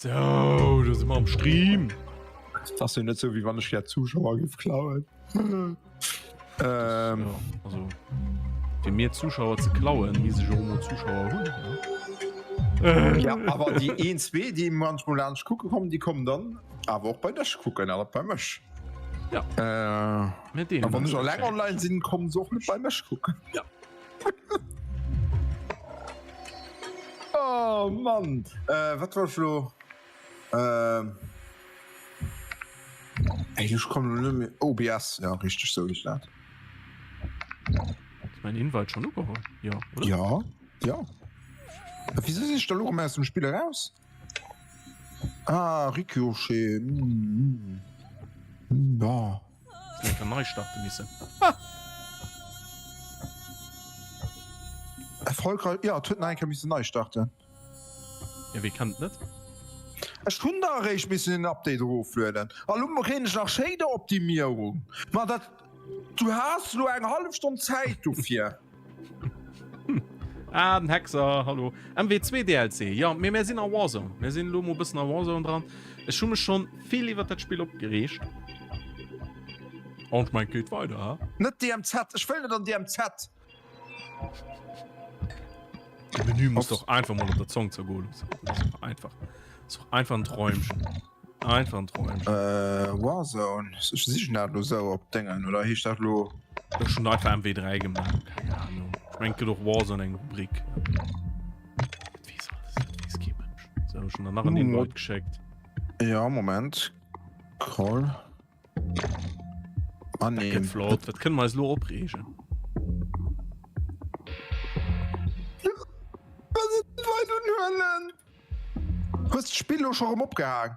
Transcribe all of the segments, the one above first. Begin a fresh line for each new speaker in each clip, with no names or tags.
Sou, do si mer am Stream.
Et ass jo net sou, wéi wann ech gär Zuschauer géif klauen.
Ähm. Ja, also, fir mir Zuschauer ze klauen, misst ech och emol Zuschauer hunn.
Ja, ja awer déi een, zwee, déi manchmol laanscht kucke kommen, déi kommen dann awer och bei dech kucken an net bei mech.
Ja.
Äh, a wann ech alleng online sinn, kommen se och net bei mech kucken.
Ja.
Oh Mann! Äh, wat war ech lo? Ähm. Ey, ech kommen lo net méi. OBS, ja richteg, sou heescht dat.
Ass mäin Invite schonn ugeholl? Jo,
oder? Ja, ja. Wieso sinn ech da lo erëm aus dem Spill eraus? Ah, Ricochet. Mm, mm. Ja.
Ech kann nei starte missen. Ha!
Erfolgreich. Ja, et huet nach eng Kéier missen nei starten.
Ja, wee kennt et net?
Ech hunn da eréischt missen en Update eroflueden. A lo kréien ech nach Shader-Optimierung. Ma dat, du has lo eng hallef Stonn Zäit dofir.
Ah, den Hexer, hallo. MW2 DLC, ja, mee mär sinn a Warzone. Mär sinn elo mol bëssen a Warzone dran. Ech hu mech schonn vill iwwer dat Spill opgereegt. An ech mengen, et geet weider, ha?
Net DMZ, ech wëll net an DMZ!
De Menü muss doch einfach mal op der Zong zergoen. Das ist doch einfach. Das ist doch einfach ein Träumchen. Einfach en Träumchen.
Äh, Warzone. Ech sichen dat lo sou op Déngen, oder heescht dat lo?
Ech hunn einfach MW3 gemaach, keng Ahnung. Ech mengen, et gëtt och Warzone eng Rubrik. Dat weess alles, dat weess kee Mënsch. Sou, ech hunn der nach en Invite geschéckt.
Ja, Moment. Call.
Ah, nee. Dat gëtt flott. Wat kënne mer eis lo opreegen?
Wat Invite unhuelen! Hues d'Spill lo scho rem opgehaang?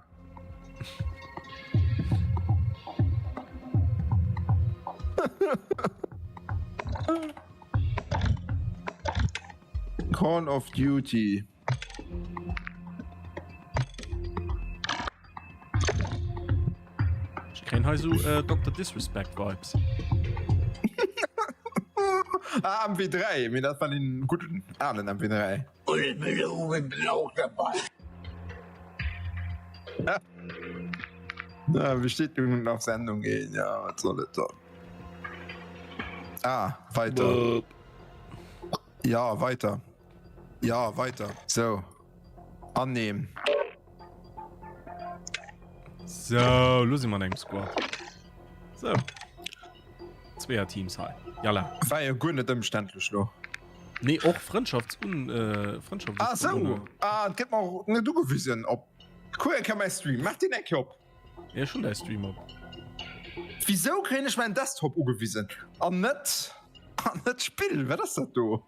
Call of Duty.
Ech kréien hei sou äh, Dr. Disrespect Vibes.
Ah, MW3, mee dat war den gudden alen MW3. Na, Bestätigung auf Sendung gehen, ja, wat soll et dann? Ah, weiter. Ja, weiter. Ja, weiter. So. Annehmen.
So, lo si mer an engem Squad. So. Zweeër Teams hei. Jalla.
War jo guer net ëmständlech lo.
Nee, och Frëndschaftsun äh, Frëndschaft.
Ah sou. Ah, et gëtt mer och net ugewisen op. Kuck eng Kéier mäi Stream. Maach deen eng Kéier op.
Ja, ech hunn däi Stream op.
Wisou kréien ech mäin Desktop ugewisen an net an net d'Spill? Wat ass dat do?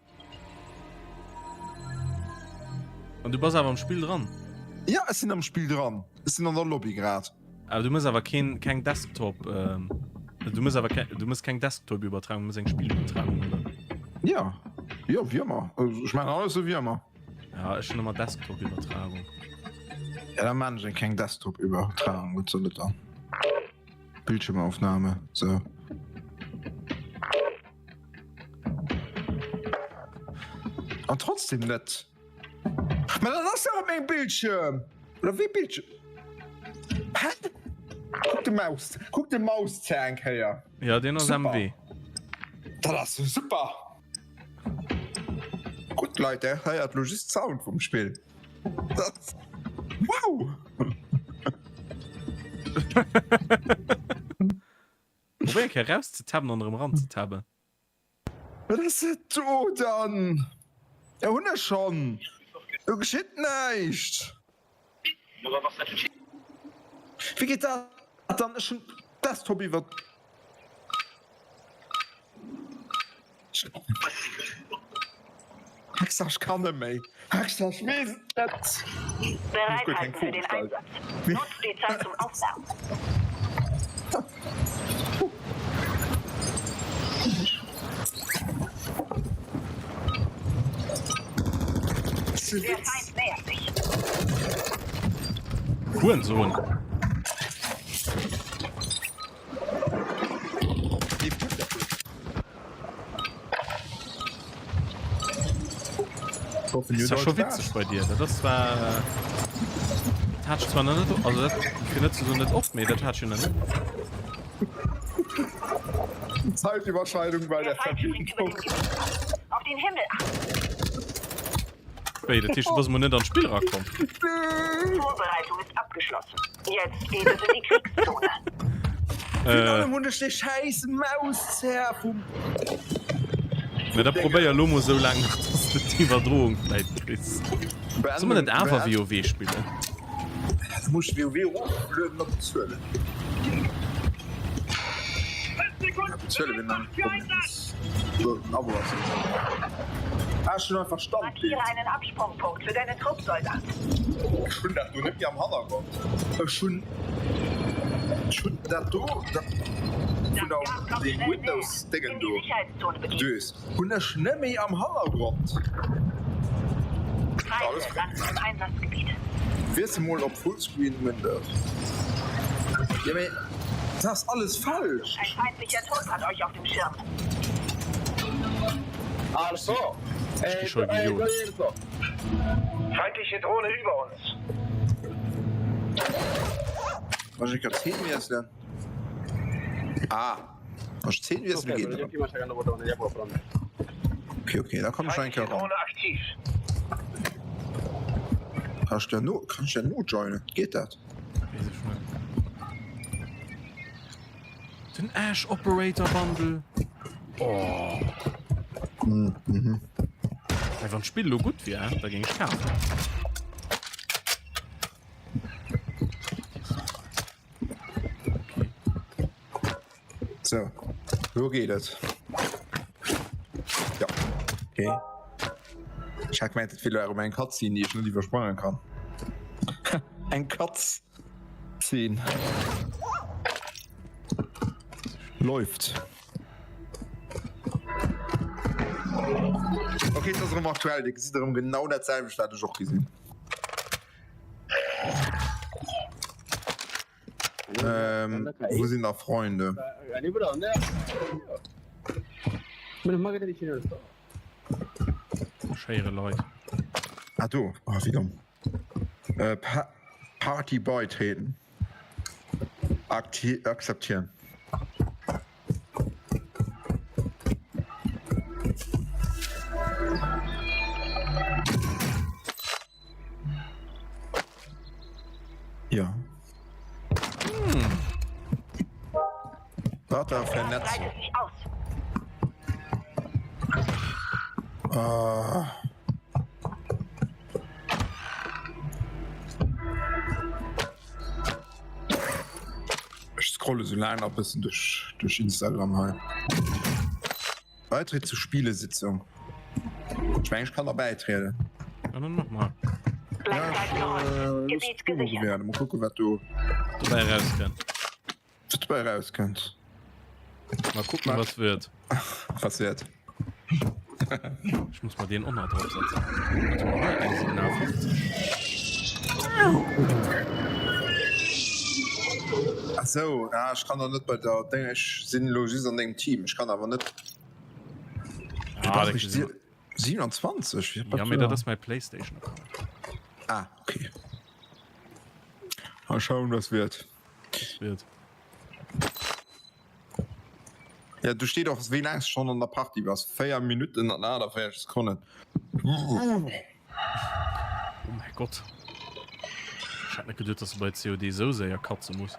An du bass awer am Spill dran?
Ja, ech sinn am Spill dran. Ech sinn an der Lobby grad.
Awer du mëss awer keen keng Desktop ähm, du mëss awer du mëss keng Desktop-Übertragung, du mëss eng Spillübertragung, oder?
Ja, jo, wéi ëmmer. Ech maachen alles esou wéi ëmmer.
Ja, ech hunn ëmmer Desktop-Übertragung.
Ja, da maan ech eng keng Desktop-Übertragung, wat soll et dann? Bildschirmaufnahme, sou. An trotzdem net. Mä dat ass dach op mengem Bildschirm! Oder wéi Bildschirm? Hä? Kuck de Maus, kuck de Mauszär eng Kéier.
Ja, deen ass MW.
Dat ass jo super! Gutt Leit, där héiert lo just Sound vum Spill. Dat, wow!
Probéier eng Kéier rauszetabben an erëm eranzetabben.
Wat ass dat do dann? Jo hunn ech schonn. Do geschitt näischt. Wéi geet dat dann? Ech hunn Desktop iwwer. Hexa ech kann net méi. Hexa ech weess et net.
Bereit halten für den Einsatz. Nutzt die Zeit zum Aufwärmen. Der Feind nähert sich.
Hurensohn. Ist ja schon witzeg bei dir. Dat ass zwar. hat ech zwar nach net, also dat, fir net ze soen net oft, mee dat hat ech jo nach net.
Zeitüberschreidung bei der
Der Feind springt über
Verbindung.
dem Gebiet. Auf den Himmel achten.
Wéi, dat heescht, du bass emol net an d'Spill erakomm?
Vorbereitung ist abgeschlossen. Jetzt geht es in die Kriegszone.
Virun allem hunn ech dee schäiss Mauszerr vum.
Mä da probéier elo mol sou laang nach, dass de d'Iwwerdroung vläit kriss. Solle mer net awer WoW spillen?
Da muss ech WoW eroflueden a bezuelen. Ja, bezuelen wir nach nicht. So, ein Abo ass jetzt. Ah, ech hunn einfach Standbild.
Markiere einen Absprungpunkt für deinen Truppsoldat.
Ech hunn dat do net méi am Hannergrond. Ech hunn ech hunn dat do, dat vun der deem Windows-Déngen do, Dös, hunn ech net méi am Hannergrond. Alles Wiessel mol op Fullscreen Windows. Jo mee dat ass alles falsch.
Ein feindlicher Trupp hat euch auf dem Schirm.
Ech gi scho gejot.
Feindliche Drohne über uns.
Wann ech eng Kéier d'Zeen wiesselen. Ah, wann ech d'Zeen wiessele geet et erëm. Okay, okay, da komm ech nach eng
Feindliche
Kéier eran.
Drohne aktiv.
Kann ech der no, kann ech der no joinen? Geet dat?
Weess ech net. Den Ash Operator Bundle. Oh.
Mm, mhm.
Hey, wann d'Spill elo gutt wier, da géing ech kafen. Okay.
So, lo geet et. Ja, okay. Ech hat gemengt, et wier elo erëm eng Cutscene, déi ech net iwwersprange kann. Eng Cutscene. Läuft. Okay, et ass erëm aktuell. Dir gesitt erëm genau dat selwecht, wat ech och gesinn. Ähm, wo sinn da Freunde?
Schéiere Leit.
Ah do, ah wéi domm. Äh, pa Party beitreten. Akti akzeptieren. Ja. Data Vernetzung. Ah. Ech scrolle sou laang nach bëssen duerch duerch Instagram hei. Beitritt zu Spielesitzung. Ech mengen ech kann da bäitrieden.
Ja, dann mach mal.
Ja, ech, äh, Lust werden. Mal kucken wat do
Dobäi erauskënnt.
wat dobäi erauskënnt.
Mal kucken was wird.
Was wird.
Ech muss mer deen och nach drop setzen. Warte mal, hei eng 57.
Ach sou, ah, ech kann der net bei der Ding, ech sinn elo just an dengem Team, ech kann awer net.
Ah, dat gesi mer.
27?
Ja, mee dat ass mäi Playstation Account.
Ah, okay. Mal schauen, was wird.
Was wird.
Ja, do steet och wéi laang s schonn an der Partie bass, 4 Minutten an 48 Sekonnen.
Oh mäi Gott. Ech hat net geduet, dass de bei COD esou séier katze muss.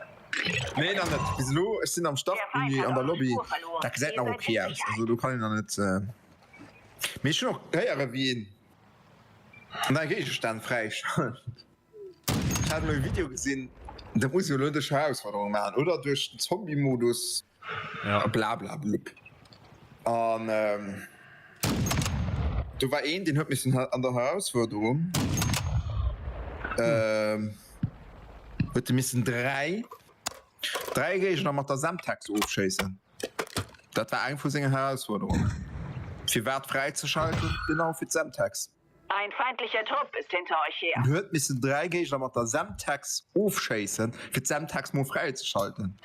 Nee, nach net. Bis elo, ech sinn am Startmenü an der Lobby, dat gesäit nach ok aus, also do kann een nach net. Mee ech hunn och héiere wéi een nei Géigestänn fräischalt. Ech hat elo e Video gesinn, da muss jo elo duerch Herausforderung maachen oder duerch den Zombie-Modus
Ja.
Blablablubb. An ähm, do war een, deen huet missen an der Herausforderung ähm, huet e missen 3 3 Géigner mat der Semtex ofschéissen. Dat war eng vu sengen Herausforderungen. Fir wat fräizeschalten? Genau, fir d'Semtex.
Ein feindlicher Trupp ist hinter euch her.
En huet missen 3 Géigner mat der Semtex ofschéissen, fir d'Semtex mol fräizeschalten.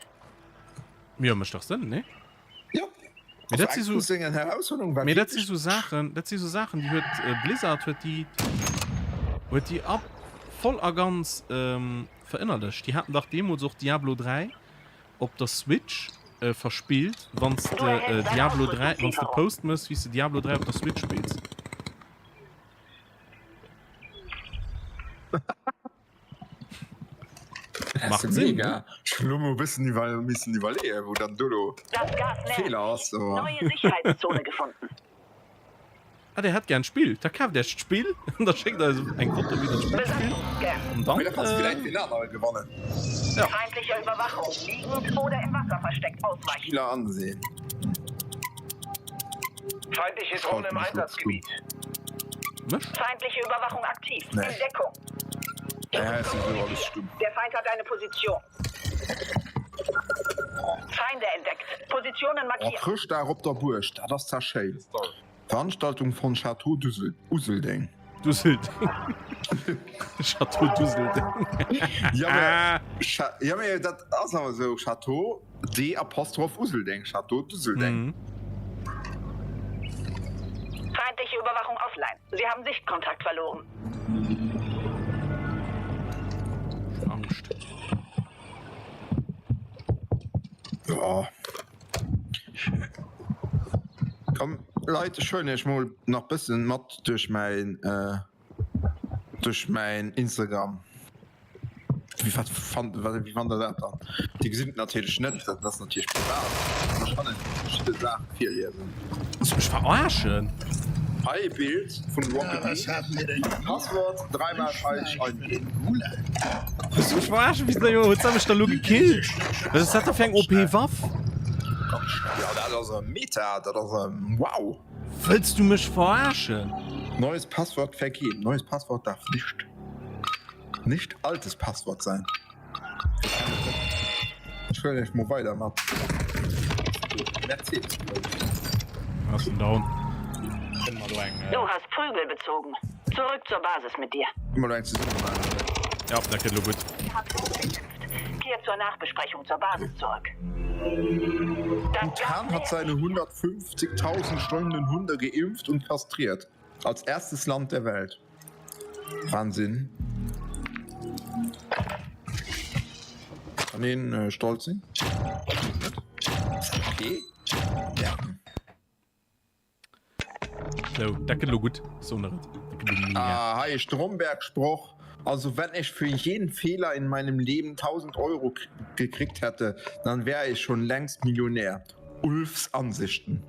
Jo, mécht dach Sënn, nee?
Jo.
Mee dat si sou,
Herausforderung
mee dat si sou Saachen, dat si sou Saachen, déi huet Blizzard huet déi, huet déi ab. voll a ganz verinnerlecht. Déi haten dach deemools och Diablo 3 op der Switch verspillt, wann s de Diablo 3, wann s de Post mëss wéi s de Diablo 3 op der Switch spills.
Macht Sinn, ne? Ech hunn elo mol e bëssen iwwer missen iwwerleeën, wou dann do lo Feeler ass.
Neue Sicherheitszone gefunden.
Ah, der hätt gär d'Spill. Da kaaft Iech d'Spill an da schéckt eis eng Foto, wéi der d'Spill spillt. An dann.
Mee da kanns de villäicht deen anere gewannen.
Ja.
Feindliche Überwachung, liegend oder im Wasser versteckt ausweichen.
Spieler ansehen.
Feindliche Drohne im Einsatzgebiet.
Mech?
Feindliche Überwachung aktiv.
Nee.
In Deckung.
Ja, ist sowieso alles stumm.
Der Feind hat eine Position. Feinde entdeckt. Positionen
Oh,
markiert.
Chrëschtdag op der Buerg, dat ass zwar schéin. Veranstaltung von Château Dusel Useldeng.
Duseldeng. Château Duseldeng.
Ja, mä, ja, mä dat ass awer esou, Château D Apostroph Useldeng, Château Duseldeng.
Mhm.
Feindliche Überwachung offline. Sie haben Sichtkontakt verloren.
Angscht.
Ja. Komm Leit, ech huelen iech mol nach bëssen mat duerch mäin äh, duerch mäin Instagram. Wéi wat fannt wéi fannt der dat dann? Dir gesitt et natierlech net, dat ass natierlech privat, ma ech kann iech verschidde Saache virliesen.
Wëlls du mech verarschen?
Hei e Bild vun Rocket League, Passwort dreimal falsch eingeben.
Wëlls du mech verarschen? Wéi hues du mech da lo gekillt? Wat ass dat da fir eng OP Waff?
Jo dat ass e Meta, dat ass e wow.
Wëlls du mech verarschen?
Neues Passwort vergeben, neues Passwort darf nicht nicht altes Passwort sein. Ech huelen iech mol weider mat. Mercedes.
Ass en down. Kënne mer do eng.
Du hast Prügel bezogen. Zurück zur Basis mit dir.
Kënne mer do eng zesumme maachen?
Ja, dat gëtt elo gutt.
Ihr habt gut gekämpft. Kehrt zur Nachbesprechung zur Basis zurück. Das Gas
Bhutan hat
nähert
seine
sich.
150.000 streunenden Hunde geimpft und kastriert. Als erstes Land der Welt. Wahnsinn. Kann een äh, stolz sinn? Okay. Ja.
So, dat gëtt lo gutt. So net. Dat gëtt lo mega.
Ah, hei Stromberg-Sproch. Also wenn ich für jeden Fehler in meinem Leben 1000 Euro gekriegt hätte, dann wäre ich schon längst Millionär. Ulfs Ansichten.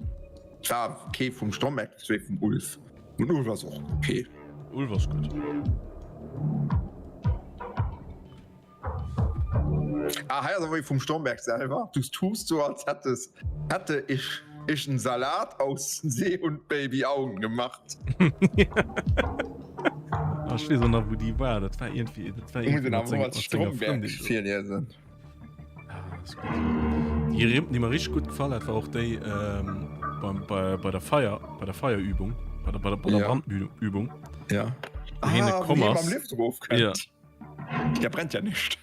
War kee vum Stromberg, dat war vum Ulf. Den Ulf ass och okay.
Ulf ass gutt.
Ah, hei ass awer ee vum Stromberg selwer. Du tust so, als hättest, hätte ich, ich einen Salat aus Seehundbabyaugen gemacht.
Ah, ech weess och nach, wou déi war. Dat war iergendwéi, dat war
Muss
iergendwéi
een
mat
awer
senger,
als
mat senger
Stromberg
Frëndin do.
virliesen.
Ah, ist gut. Die, die mir richtig gut gefallen hat, war auch die ähm, beim, bei, bei der Feier, bei der Feierübung, bei der, bei der, bei der
Ja.
Brandübung.
Ja.
Wo heen
Ah,
gekommen
wou hie
ass.
mam Lift erofkënnt.
Ja.
Der brennt ja nicht.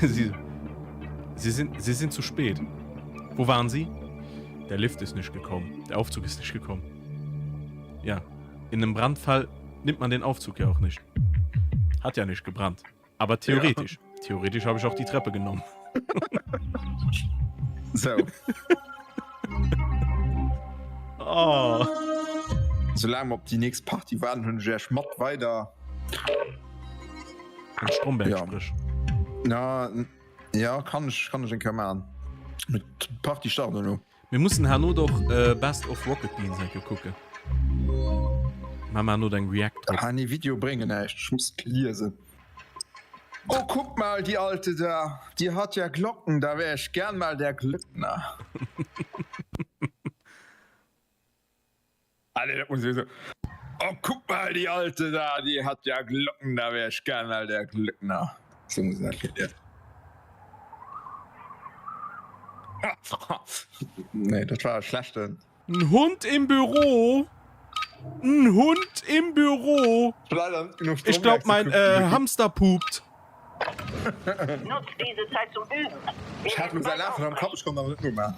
sie, sie, sind, sie sind zu spät. Wo waren Sie? Der Lift ist nicht gekommen. Der Aufzug ist nicht gekommen. Ja, in einem Brandfall nimmt man den Aufzug ja auch nicht. Hat ja nicht gebrannt. Aber theoretisch. Ja. Theoretisch habe ich auch die Treppe genommen.
So.
oh.
Solange op die nächst Party warten hunn ech mat weider.
Eng Stromberg
Ja.
sprich.
Na, ja kann ech kann ech eng Kéier maachen. Mit Party starten elo.
Mir mussen herno doch äh, Best of Rocket Beans eng Kéier kucken. Maa mer herno eng React drop.
Ah nee, Video bréngen näischt, ech muss liesen. Oh guck mal die alte da, die hat ja Glocken, da wär ich gern mal der Glöckner. Ah nee, dat muss ich so. Oh guck mal die alte da, die hat ja Glocken, da wär ich gern mal der Glöckner. So muss ich dat liesen. Nee, dat war e schlechten.
N Hund im Büro! N Hund im Büro! Ich glaub mein äh, Hamster pupt.
Nutzt diese Zeit zum Üben.
Ech hat lo säi Laachen am Kapp, ech konnt awer net nomaachen.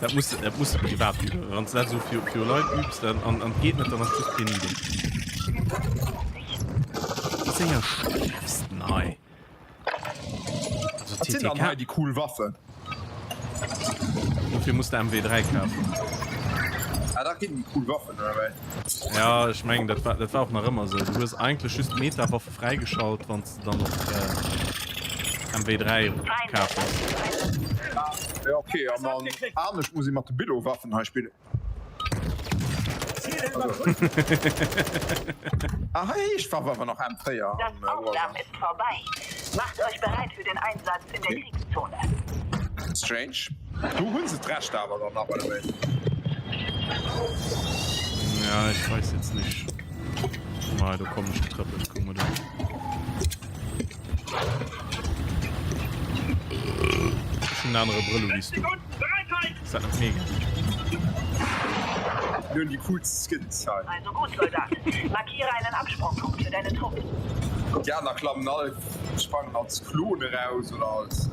Dat muss dat muss de privat üben. Wann s dat esou fir fir Leit übs dann an an geet net, dann ass just penibel. Wéi séier stierfs den hei? Also
Wat sinn dann
TTK
hei déi cool Waffen?
Dofir muss de MW3 kafen.
Ah, da ginn déi cool Waffen, oder wéi?
Ja, ech mengen dat war dat war och nach ëmmer esou. Du hues eigentlech just d'Meta-Waffe fräigeschalt, wann s de dann och MW3 kaf hues.
Ja, okay, an dann anescht muss ee mat de Billo-Waffen hei spillen. Ah, hei heescht d'Waff awer nach M4
Das
an Warzone.
Aufwärmen ist vorbei. Macht euch bereit für den Einsatz in der
Okay.
Kriegszone.
Strange. Do hunn se d'Recht awer dann nach, oder wéi?
Ja, ich weiß jetzt nicht. Mal, do kommen ech getrëppelt. Guck mal do. Ech hunn en anere Brëll u wéi s du. Ist dat net mega?
Mir hunn déi coolst Skins hei.
Also gut, Soldat. Markiere einen Absprungpunkt für deine Truppen.
Déi aner klammen all, sprangen als Klon eraus oder als.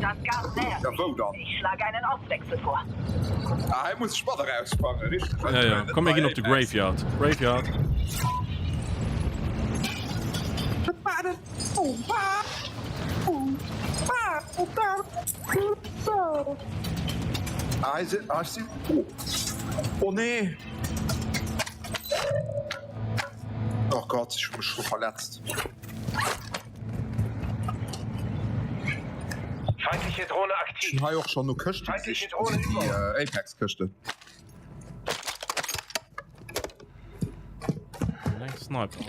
Das Gas nähert
Ja, wou
sich.
dann?
Ich schlage einen Ortswechsel vor.
Ah, hei muss ech mat eraussprangen, richteg?
Ja, ja. Komm, mir ginn op de Graveyard. Graveyard.
Ah, hei sinn, ah, ech sinn, oh. Oh nee! Oh Gott, ech hu mech scho verletzt.
Feindliche Drohne
Ech
aktiv.
hunn hei och schonn no Këschte
Feindliche
gesicht,
Drohne
also
über
déi
uns.
Apex-Këschten.
Eng Sniper.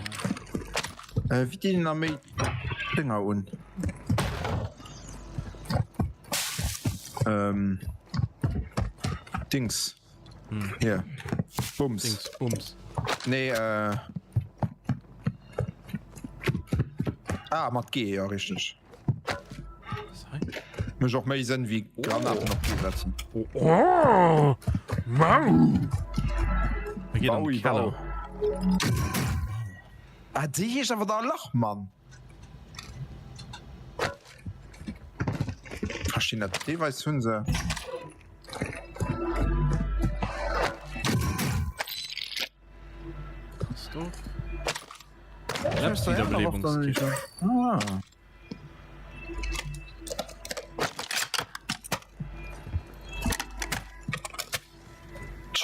Äh, wéi dinn nach méi Dénger un? Ähm, Dings.
Hm.
Hier. Bums.
Dings, Bums.
Nee, äh. Ah, mat G, ja, richtig. Mécht och méi Sënn wéi Granaten op G setzen.
Oh, wow. Mir gehen an den
Baui,
Keller.
bau. Ah, déi heescht awer da Lachmann. Verstinn dat. Deelweis hunn se.
Christoph. Selbstwiederbelebungskit.
Ah.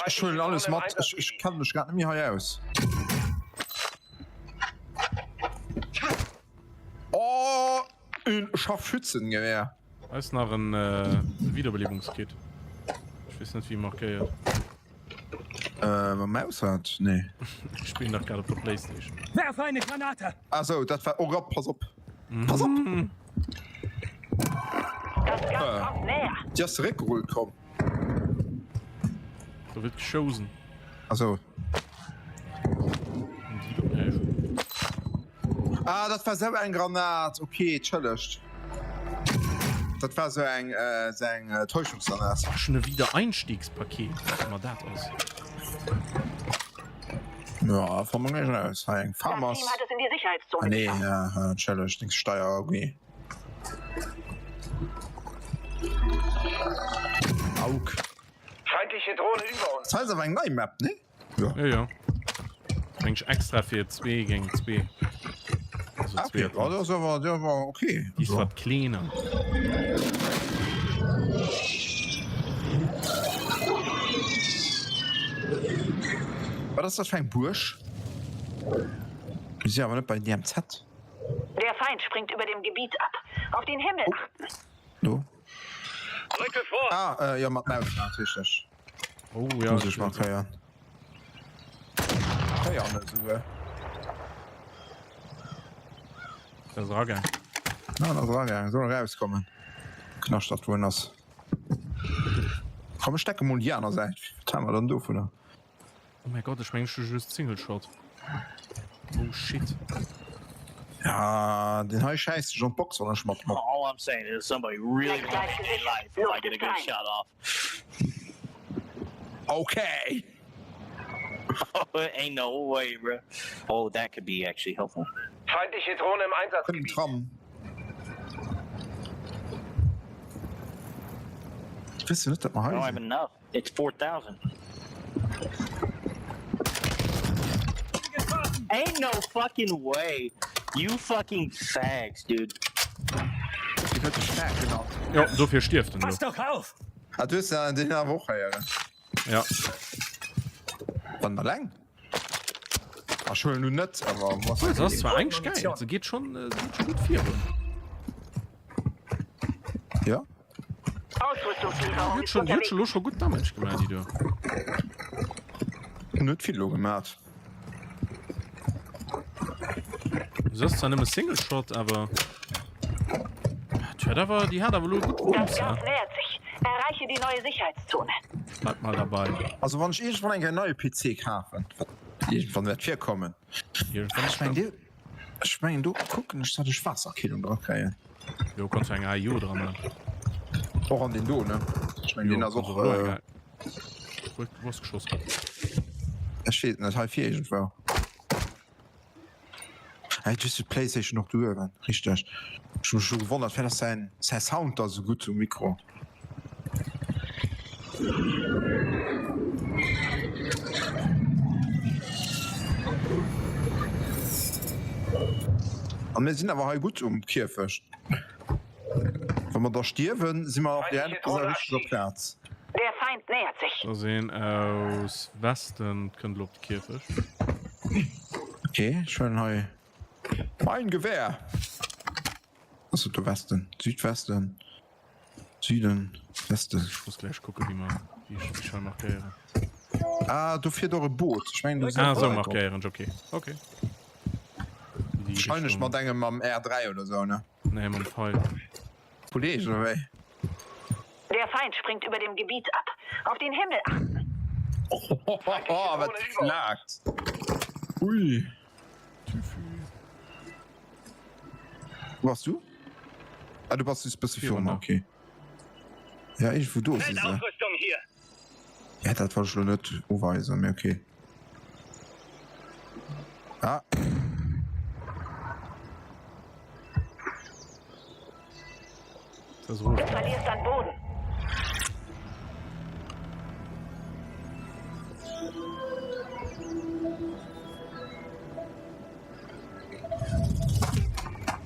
Ech huelen alles mat. Ech, ech kenne mech grad net méi hei aus. Oh, en Scharfschützengewehr.
Hei ass nach en äh, Wiederbelebungskit. Ech weess net wéi markéiert.
Äh, mam Mausrad? Nee.
Ech spillen dach grad op der Playstation.
Werfe eine Granate!
Ah sou, dat war, oh Gott, pass op. Pass op!
Das Gas kommt näher.
Déi ass zeréckgerullt komm.
Do gëtt geschousen.
Ah sou.
An déi do näischt.
Ah, dat war sou eng Granat. Okay, entschëllegt. Dat war sou eng, sou eng Täuschungsgranat.
Ech hunn e Wiedereinstiegspaket, wat ëmmer dat ass.
Ja, fa mol eng aus. Hei eng Farmers.
Das Team hat es in die
Ah
Sicherheitszone
nee,
geschafft.
ja, entschëllegt, Dings Steier, okay. Aug.
Feindliche Drohne über uns.
Dat hei ass awer eng nei Map, nee?
Ja, ja. ja. Meng ich extra fir 2 géint 2. Also
Ah, okay.
2
Oh, das war, das war okay.
Die ist wat kleiner.
Wat ass dat fir eng Buerg? Mir sinn awer net bei DMZ.
Der Feind springt über dem Gebiet ab. Auf den Himmel achten.
Do.
Rücke vor!
Ah, äh, jo, mat Maus, natierlech.
Oh ja.
Muss ech markéieren. Markéieren esouguer.
Dat ass eragaang.
Ja, dat ass eragaang. Soll erauskommen. Knascht dat wou en ass. Komm ech stecke mol déi aner Säit. Wat hale mer dann dovunner?
Oh mäi Gott, ech mengen ech hu just Single Shot. Oh shit.
Ja, deen hei schäisst sech an d'Box wann ech mat.
All I'm saying is somebody really
Gleich
wanna
gesichert.
stay life if I get a good shot off.
Okay.
Ain't no way, bro. Oh, that could be actually helpful.
Feindliche Drohne im
Kënnt den
Einsatzgebiet.
Tram. Ech weess jo net, dat mer hei sinn.
It's 4000. Ain't no fucking way. You fucking fags, dude.
Deen huet sech Fag genannt.
Jo, dofir stierft en elo.
Pass doch auf!
Ah, du hues ja deen awer och héieren.
Ja.
Wann alleng? Ah, ech huelen lo net, awer was.
Se ass zwar eigentlech geil, se geet schonn, se geet scho gutt virun.
Ja.
Déi huet schonn, déi huet scho lo scho gutt Damage gemaach, déi do.
Net vill lo gemaat.
Se ass zwar nëmme Single Shot, awer déi huet awer, déi hat awer lo gutt
Das
Wumms,
Gas
ne?
nähert sich. Erreiche die neue Sicherheitszone.
Bleib mal dabei.
Also wann ech iergendwann eng Kéier en neie PC kafen, wat iergendwann wäert virkommen,
Iergendwann
ech mengen dir, ech mengen do kucken ech dat ech Waasserkillung dra kréien.
Jo, kanns du eng AIO dran man.
Och an den do, ne? Ech mengen, den ass och.
Äh, Wo wo ass geschoss ginn?
Ech weess net, hei vir iergendwou. Hey, du hues d'Playstation och do uewen, richteg. Ech hu mech scho gewonnert, firwat ass säin säi Sound da sou gutt um Mikro. An mir sinn awer hei gutt um Kierfecht. Wa mer da stierwen, si mer op der richteger Plaz.
Der Feind nähert sich.
Da ass een aus Westen, kënnt elo op de Kierfecht.
Ok, ech huelen hei mein Gewehr. Ass et do Westen, Südwesten, Süden, Westen?
Ech muss gläich kucken, wéi mer, wéi ech, wéi ech hei markéieren.
Ah, do fiert och e Boot. Ech mengen, do
Ah, esou markéieren ech, okay. Okay. Déi
Wahrscheinlech
Richtung.
mat engem mam R3 oder sou, ne?
Nee, mam Pfeil.
Kolleg, oder wéi?
Der Feind springt über dem Gebiet ab. Auf den Himmel achten!
Ohohoho, wat flakt! Ui.
Tüfü.
Wou bass du? Ah, du bass just bësse viru mer, okay. Ja, iergendwou do si se. Ja, dat wollt ech lo net uweisen, mee okay. Ah.
Das ist
Du verlierst an Boden.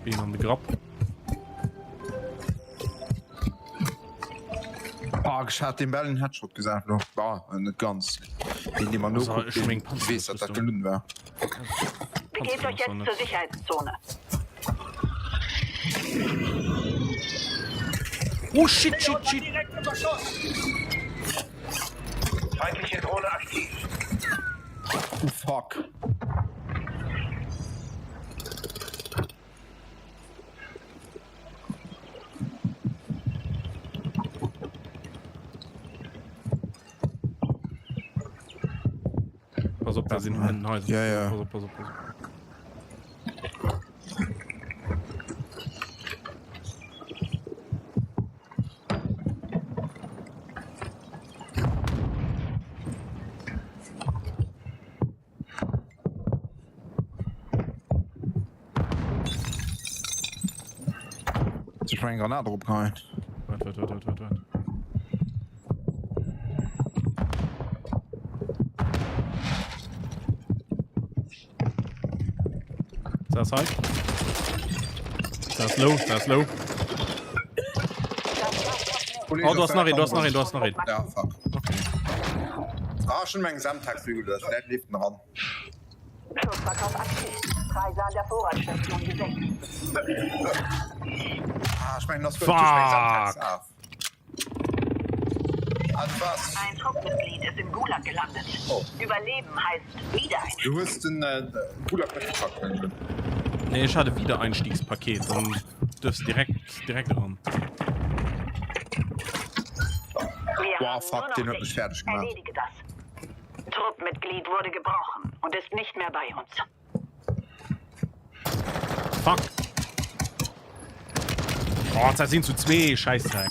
Been an de Grapp.
Ah, ech hat deem bal en Headshot gesat elo. Bah, net ganz. Deen, dee mer nokuckt, deen weess, datt dat gelunn war.
Begebt euch jetzt zur Sicherheitszone.
Oh shit, shit, shit!
Feindliche Drohne aktiv.
Oh fuck.
Pass op, da sinn hënnen Häuser.
Ja, ja.
Pass op, pass op, pass op.
Ech meng Granat erop geheien.
Wart, wart, wart, wart, wart, wart. Das hei. Das low, das low. Oh, du hast nach een, du hast nach een, du hast nach een.
Ja, fuck.
Okay.
Ah, schon meng Semtex-Bügel, das lebt ran.
Schussverkauf aktiv. Preise an der Vorratsstation gesenkt.
Ah, ich mein, das
Fuck.
Ah, du warst.
Ein Truppmitglied ist im Gulag gelandet.
Oh.
Überleben heißt Wiedereinstieg.
Du hues den äh, Gulag net gepackt, Benjamin.
Nee, ech hat e Wiedereinstiegspaket, dann dürfst direkt direkt ran.
Wir
Boah,
haben
fuck,
nur noch
den hat
dich.
mich fertig gemacht.
Erledige das. Truppmitglied wurde gebrochen und ist nicht mehr bei uns.
Fuck. Oh, da sinn zu zwee, Scheißdreck.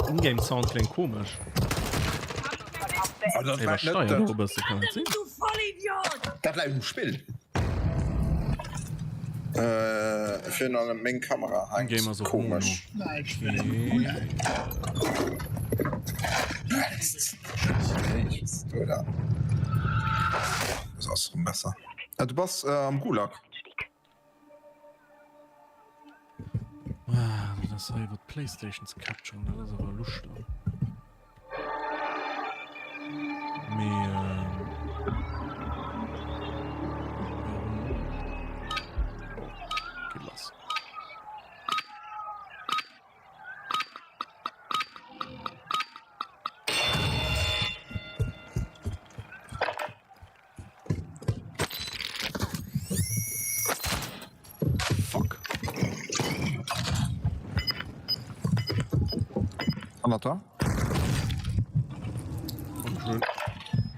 Ingame Sound kléngt komesch.
Ah, dat
Ey,
war
was
net
steuert
dat.
och e bësse, kann dat sinn?
Dat läit um Spill. Virun allem meng Kamera hänkt komesch. Ass rem besser. Ah, du bass am Gulag.
Ah, dat ass hei iwwer d'Playstation ze capturen, dat ass awer luscht dann. Mee ähm, Geht lass.
Fuck. Hannert der.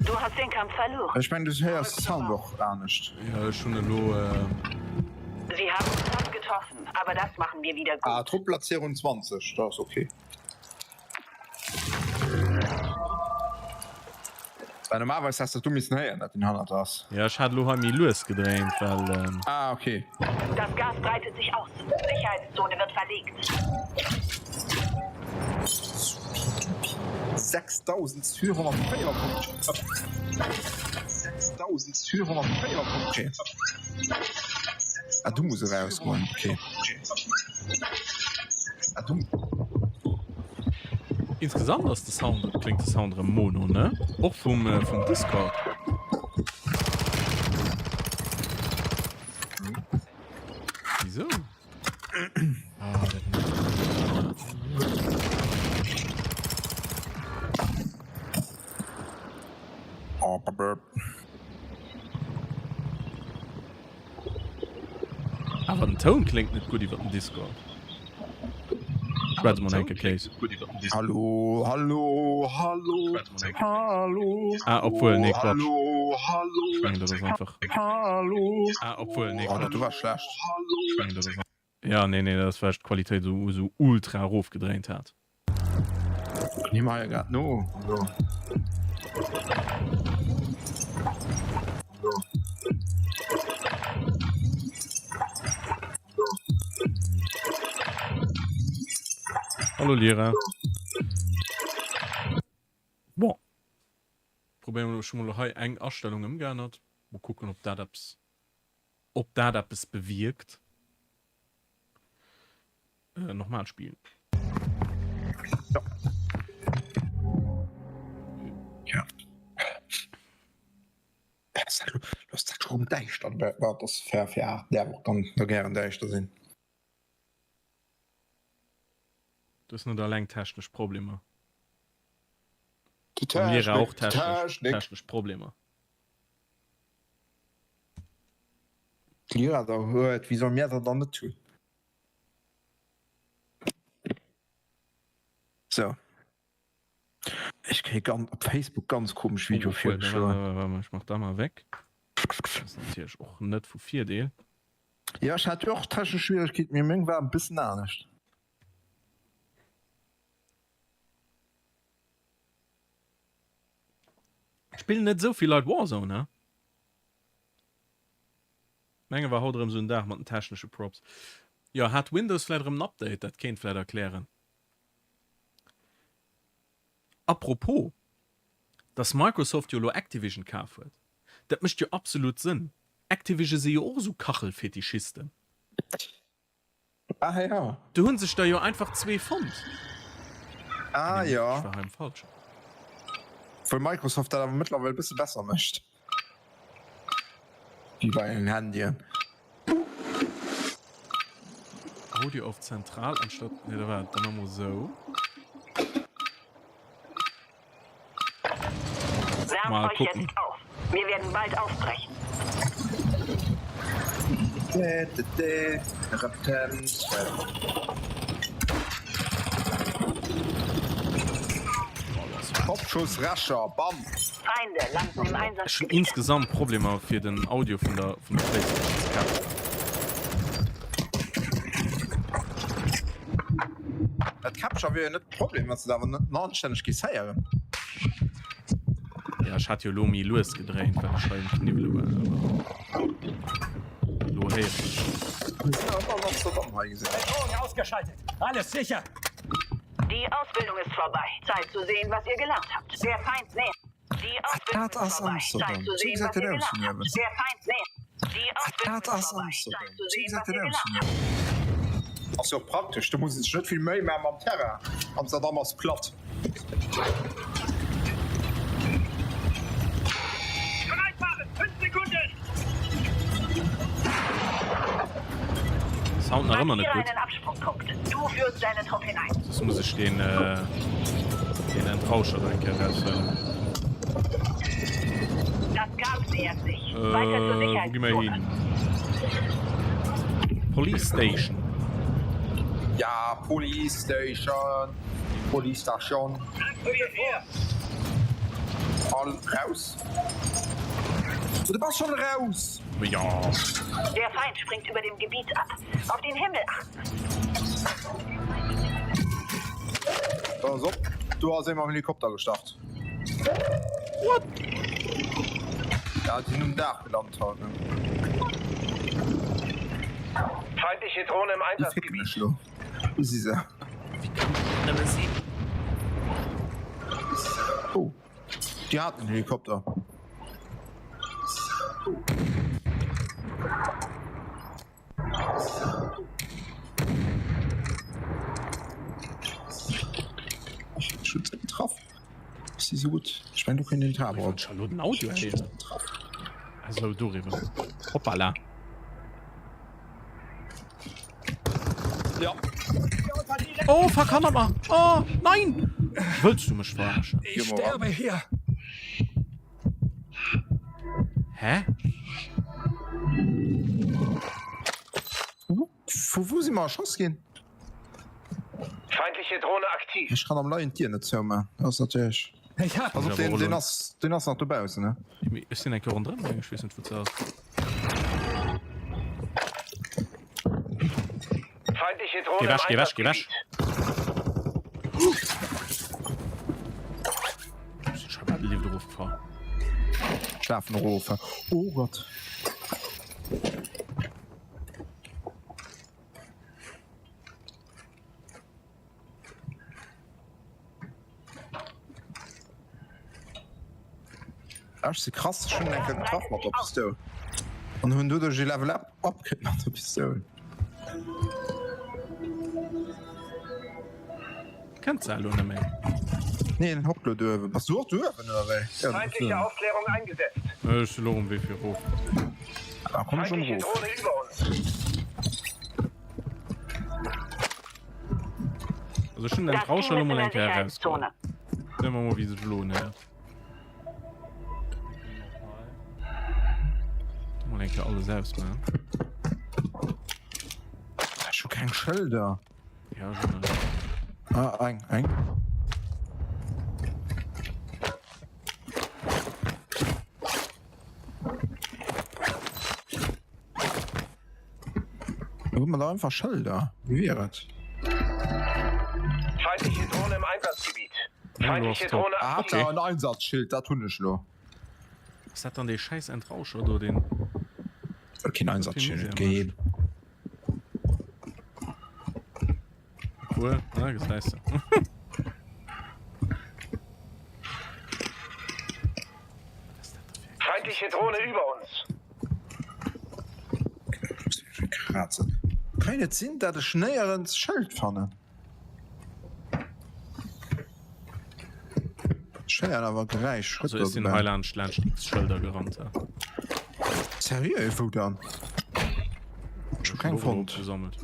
Du hast den Kampf verloren.
Ech mengen du héiers de Sound och anescht.
Ja, ech hunn elo.
Sie haben uns hart getroffen, aber das machen wir wieder gut.
Ah, Truppplatzierung 20, dat ass ok. Well normalerweis häss dat du missen héieren, dat deen hannert ass.
Ja, ech hat elo hei méi lues gedréint, well.
Ah, ok.
Das Gas breitet sich aus. Sicherheitszone wird verlegt.
6454 6454 Ah, du muss erausgoen, ok. Ah, du.
Insgesamt ass de Sound, kléngt de Sound erëm mono, ne? Och vum, vum Discord. Wieso? Ah, dat
Oh, burp.
Awer den Toun kléngt net gutt iwwer den Discord. Schwätz mol enke Kéis.
Hallo, hallo, hallo, hallo.
Ah, obwuel, nee, Quatsch.
Hallo, hallo,
Ech mengen, dat ass einfach.
hallo.
Ah, obwuel, nee,
Oh, dat
Quatsch.
war schlecht.
Ech mengen, dat ass. Ja, nee, nee, dat ass, well ech d'Qualitéit esou, esou ultra erofgedréint hat.
Nimm hei grad no. So.
Hallo Lira. Bon. Probéieren elo, ech hu mol hei eng Astellung ëmgeännert. Mol kucken ob dat eppes, ob dat eppes bewierkt. Äh, nochmal spielen.
Ja. Ja. Ass dat schon däischter? Dat ass fair fir 8 däerf och dann da gären däischter sinn.
Du hues net alleng technesch Problemer.
Die
Am Lira och
Technik,
technesch,
Technik.
technesch Problemer.
D'Lira der huet, wéi soll mir der dann net hunn? Sou. Ech kréie ganz op Facebook ganz komesch Videoe
Obwuel,
virgeschloen.
ech mach da mal weg. Dat ass natierlech och net vu Virdeel.
Jo, ech hat jo och technesch Schwieregkeeten, mee meng war e bëssen anescht.
Spillen net esou vill Leit Warzone, he? Menge war haut erëm esou en Dag mat den technesche Props. Jo, hat Windows vläit erëm en Update? Dat kéint vläit erklären. Apropos, dass Microsoft jo elo Activision kaf huet, dat mécht jo absolut Sënn. Activision si jo och esou Kachelfetischisten.
Ah jo.
Do hunn sech der jo einfach zwee fonnt.
Ah
Nee,
jo.
ech war hei am falschen.
Obwuel Microsoft dat awer mëttlerweil e bësse besser mécht. Wéi bei den Handyen.
Audio auf zentral anstatt, nee da war, dann mol sou.
Wärmt
Mal
euch
gucken.
jetzt auf. Wir werden bald aufbrechen.
Kopfschuss Rescher, bam!
Feinde landen im
Ech hunn
Einsatzgebiet.
insgesamt Problemer fir den Audio vun der vun der Playstation ze capturen.
Dat Capture wier jo net de Problem, wann s de et awer net anstänneg géifs héieren.
Ja, ech hat jo elo méi lues gedréint, well ech hei um Kniwwele war, awer elo héieren ech.
Bedrohung ausgeschaltet. Alles sicher.
Die Ausbildung ist vorbei. Zeit zu sehen, was ihr gelernt habt. Der Feind nähert. Die Ausbildung
Dat
ist
ass
vorbei.
Amsterdam.
Zeit zu
Sou
sehen,
gesäit
was
dat
ihr
aus
gelernt
vun
habt.
uewen.
Der Feind nähert. Die Ausbildung
Dat
ist
ass
vorbei.
Amsterdam.
Zeit zu
Sou
sehen,
gesäit
was
dat
ihr
aus
gelernt
vun
habt.
uewen. Ass jo och praktesch, do muss een sech net vill Méi maachen mam Terrain. Amsterdam ass platt.
Bereit machen. 5 Sekunden.
Sound nach ëmmer net
Markiere
gutt.
einen Absprungpunkt. Du führst deinen Trupp hinein.
Soss muss ech den, den Entrauscher do eng Kéier eraushuelen.
Das Gas nähert sich. Weiter zur
Äh, wou gi mer
Sicherheitszone.
hin? Police Station.
Ja, Police Station, Police Station. All raus. Du bass schon raus!
Jo.
Der Feind springt über dem Gebiet ab. Auf den Himmel achten.
Pass op, do ass ee mam Helikopter gestart.
What?
Ja, déi sinn um Daach gelant haut.
Feindliche Drohne im
Déi flécken
Einsatzgebiet.
mech lo. Wou si se?
Wéi kann ech dat nëmme sinn?
Oh, déi haten en Helikopter. Ech hunn se getraff. Ech si sou gutt. Ech mengen do kéint een Tab op.
Ech elo den Audio héieren. Also doriwwer. Hoppala.
Ja.
Oh fuck, hannert mer! Oh nein! Wëlls du mech verarschen?
Ich sterbe hier.
Hä?
Vu wou si mer erschoss ginn?
Feindliche Drohne aktiv.
Ech kann am Leien d'Dier net zouman. Dat ass natierlech.
Ich hab
Pass op, deen, deen ass, deen ass nach dobaussen, ne?
Ech sinn eng Kéier ronderëm gaangen, ech weess net wou se ass.
Feindliche Drohne
Geh
im
weg, geh weg, geh weg!
Einsatzgebiet.
Ech sinn scho bal de Lift erofgefahr.
Ech lafen erof. Oh Gott. Ech si krass, ech hunn eng Kéier getraff mat der Pistoul an hunn doduerch ee Level up up kritt mat der Pistoul.
Kennt se elo net méi.
Nee, en hockt lo do uewen. Bass du och do uewen oder wéi? Ja, du bass do
Feindliche
uewen.
Aufklärung eingesetzt.
Ech si lo um Wee fir erof.
Da komm schon
Feindliche
erof.
Drohne über uns.
Also ech hunn den
Das
Rausch
Team
elo
ist in
mol
der
eng Kéier erausgeholl.
Sicherheitszone.
Sinn mer mol wéi sech elo unhéiert. Mol eng Kéier alles ausmachen.
Ech hu keng Schëlder.
Ja, ech och net.
Ah, eng, eng. Da hu mer da einfach Schëlder. Wéi wier et?
Feindliche Drohne im Einsatzgebiet. Feindliche Drohne
Ah,
aktiv.
en Einsatzschild, dat hunn ech lo.
Ass dat dann dee schäiss Entrauscher do, deen.
Keen Einsatzschild ginn.
Cool, na, gesäis de.
Feindliche Drohne über uns.
Kratzen. Kann et sinn, dat ech néierens Schëld fannen? Ech héieren awer Geräisch.
Also ech sinn hei laanscht laanscht X-Schëlder gerannt.
Seriö, wou dann? Ech hu keng fonnt.
Gesammelt.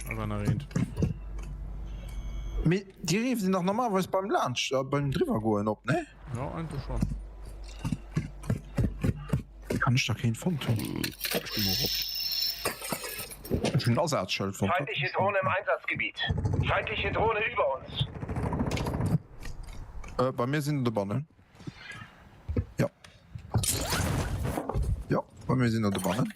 Da war nach eent.
Mee déi rifft een dach normalerweis beim laanscht, beim driwwergoen op, ne?
Ja, eigentlech schon.
Kann ech da keent fonnt hunn?
Ech gi mol rop.
Ech hunn en Asazschëld fonnt.
Feindliche Drohne im Einsatzgebiet. Feindliche Drohne über uns.
Äh, bei mir sinn der dobannen. Ja. Ja, bei mir sinn der dobannen.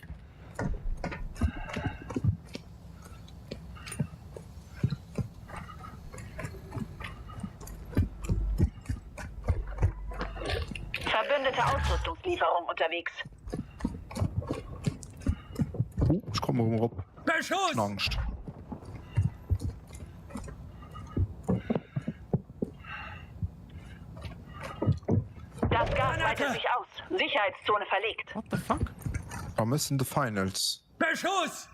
Verbündete Ausrüstungslieferung unterwegs.
Komm erëm erop. Beschuss! Angscht.
Das Gas weitet sich aus. Sicherheitszone verlegt.
What the fuck?
A mëssen de Finals.
Beschuss!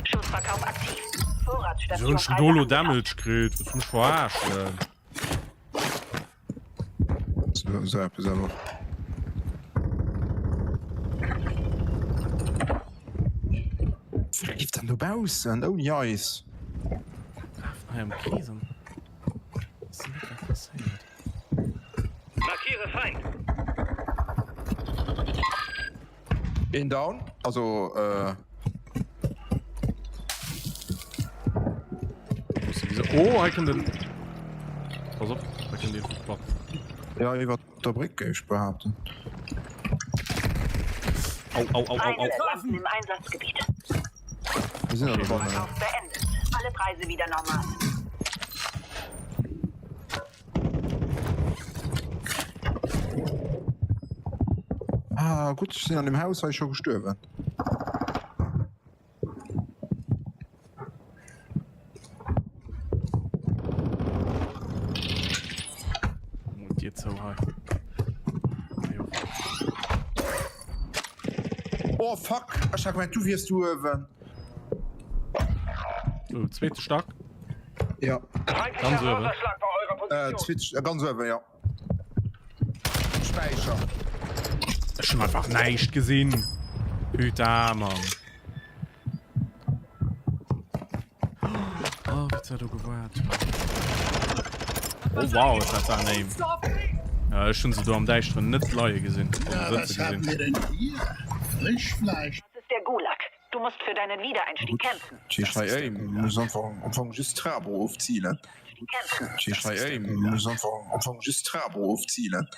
Schussverkauf aktiv.
Wieso
Vorratsstation
hunn ech
Preise
do lo
angepasst.
Damage kritt? Wëlls du mech verarschen?
Sou eppes awer. Wat leeft dann dobaussen ouni eis?
Lafen hei am Krees an ass net wat passéiert.
Markiere Feind.
Een down, also äh.
Oh, hei kënnt en. Pass op, hei kënnt een vum Platt.
Ja, iwwer der Bréck géif ech behaapten.
Au, au, au, au, au.
Feinde landen im Einsatzgebiet.
Mir sinn an der Wanne.
Verkauf beendet. Alle Preise wieder normal.
Ah, gutt, ech sinn an dem Haus hei scho gestuerwen.
Mol d'Dier zou hei. Hei och.
Oh fuck, ech hat gemengt du wiers do uewen.
Oh, zweete Stack.
Ja.
Ganz uewen.
Äh, zweet, äh, ganz uewen, ja. Späicher.
Ech hunn einfach näischt gesinn. Putain, Mann. Oh, wéi ze do gewaart. Oh, wow, et hat war name. Ja, ech hunn se do am Däischteren net leie gesinn. Also sëtze gesinn.
Das ist der Gulag. Du musst für deinen Wiedereinstieg kämpfen.
Tschech hei ey, muss einfach am Anfang just Trabo ofzielen. Tschech hei ey, muss einfach am Anfang just Trabo ofzielen.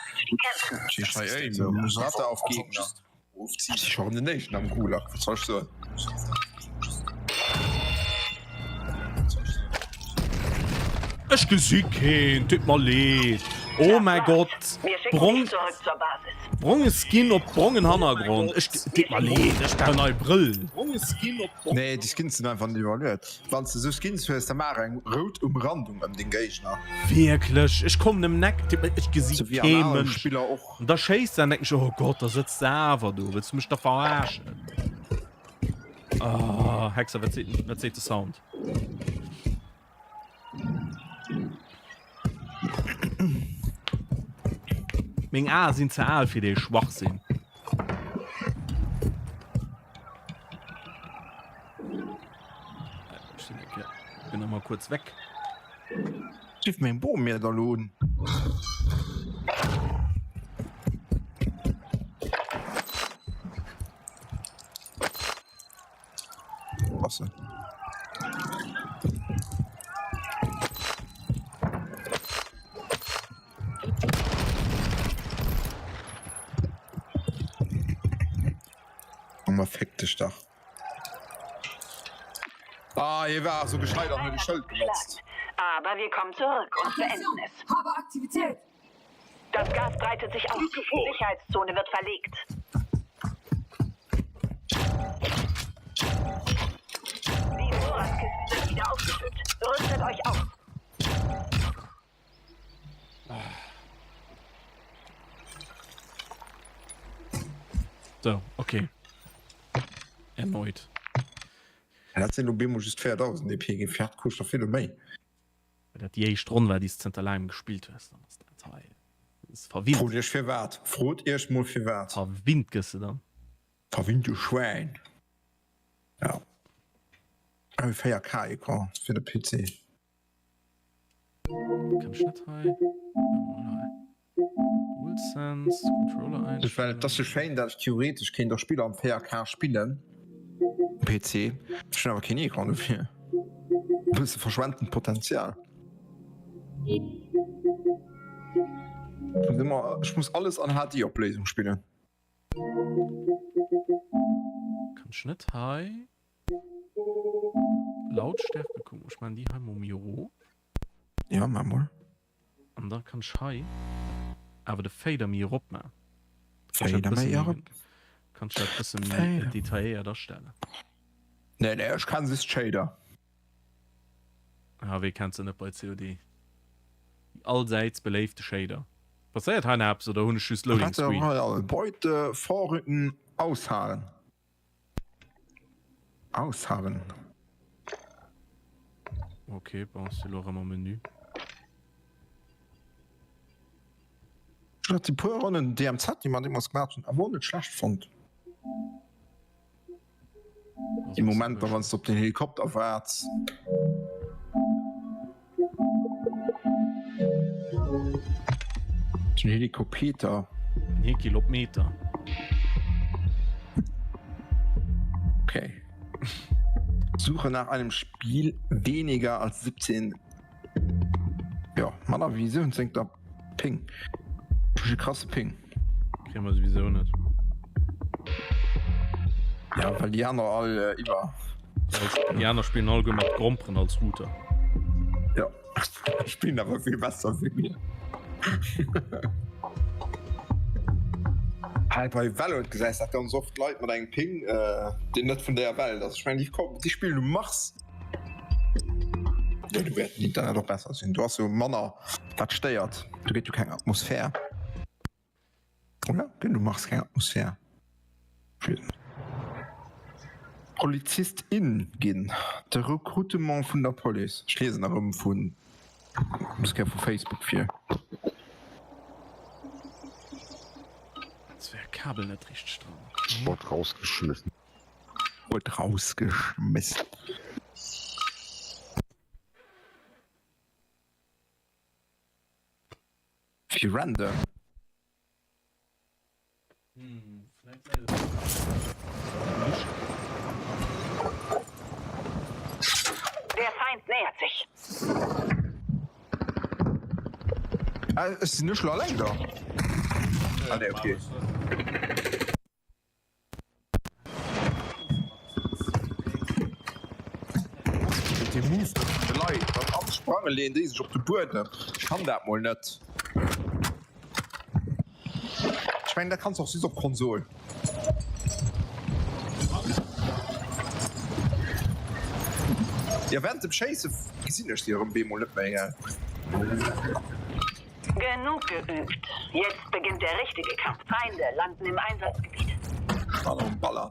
Tschech hei ey, muss einfach auf Gegner. Ofzielen. Ech schon den éischten am Gulag, wat soll ech soen?
Ech gesi keen, deet mer leed. Oh mäi Gott, brong. Bronge Skin op brongen Hannergrond. Ech deet mer leed, ech brauch nei Brëll.
Nee, déi Skins sinn einfach net evaluéiert. Wann s de sou Skins hues, da maach eng rout Umrandung ëm deng Géigner.
Wierklech, ech kommen em neck, deet mer, ech gesi
Sou wéi an
kee
anere
Mënsch.
Spiller och.
An da schéisst se an denken ech, oh Gott, da sëtzt se awer do, wëlls du mech da verarschen? Ah, Hexer, wat seet, wat seet de Sound? Meng Ae sinn ze al fir dee Schwachsinn. Ech bin nach mal kuerz weg.
Giff meng Bom mir da lo un. Ass se. Komm mal fick dech dach. Ah, hie war sou gescheit an huet e Schëld benotzt.
Aber wir kommen zurück und beenden es.
Habe Aktivität!
Das Gas breitet sich aus. Sicherheitszone wird verlegt. Die Vorratskisten sind wieder aufgefüllt. Rüstet euch auf.
So, okay. Erneut.
Dat sinn lo bemol just 4000 EP ginn, Pferd koscht der vill méi.
Well dat déi éischt Ronn war, déi s de zënter laangem gespillt hues, dann ass dat hei verwinnt.
Frot iech firwat. Frot iech mol firwat.
Verwinnt gëss de dann.
Verwinnt du Schwäin. Ja. E 4K Ecran fir de PC.
Kann ech net hei? Mol hei. DualSense, Controller
Well
einstellen.
et ass jo schéin dat ech theoretesch kéint och Spiller am 4K spillen um PC. Ech hunn awer keen Ecran dofir. E bësse verschwendent Potenzial. Ech muss ëmmer, ech muss alles an HD Opléisung spillen.
Kann ech net hei Lautstärke kucken? Ech maan déi hei mol méi erof.
Jo, maa mol.
An da kann ech hei awer de Fader méi erop man.
Fader méi erop?
Kanns du dat bësse méi detailléiert astellen?
Nee, nee, ech kennen just d'Shader.
Ah, wee kennt se net bei COD? Déi allsäits beléifte Shader. Passéiert hei nach eppes oder hunn ech just Loading
Battle
Screen?
Royale, Beute vorrücken, ausharren. Ausharren.
Ok, bon, ech si lo erëm am Menü.
Ech hat déi puer Ronnen DMZ, déi mer deemools gemaach hunn, awer och net schlecht fonnt. Déi Momenter, wann s de op den Helikopter waarts. Den Helikopeter.
Den Hekilopmeter.
Okay. Suche nach einem Spiel weniger als 17. Jo, manner wéi 17 der Ping. Ech hu krasse Ping.
Kréie mer souwisou net.
Ja, well déi aner all äh, iwwer.
Déi aner spillen all mat Gromperen als Router.
Ja, spillen awer vill besser wéi mir. Hei bei Valorant gesäis dat ganz oft Leit mat engem Ping, äh, deen net vun der Welt ass. Ech mengen, déi kommen, déi spillen um Mars. Ja, du wäert den Internet och besser sinn. Du ass jo manner wat stéiert. Du gëtt jo keng Atmosphär. Oder? Gëtt um Mars keng Atmosphär? Polizist in ginn. De Rekrutement vun der Police. Ech liesen erëm vun dës Kéier vu Facebook vir.
Jetzt wär Kabel net richteg dran.
Sport rausgeschmissen.
Huet rausgeschmissen. Wéi random.
Der Feind nähert sich.
Ah, ech sinn ech lo alleng da? Ah nee, okay. Dee Movement vun de Leit beim Ansprange leeën déi sech op de Buedem. Ech kann dat mol net. Ech mengen dat kanns de och just op Konsol. Jo während dem Schéisse gesinn ech déi erëm bemol net méi.
Genug geübt. Jetzt beginnt der richtige Kampf. Feinde landen im Einsatzgebiet.
Baller um Baller.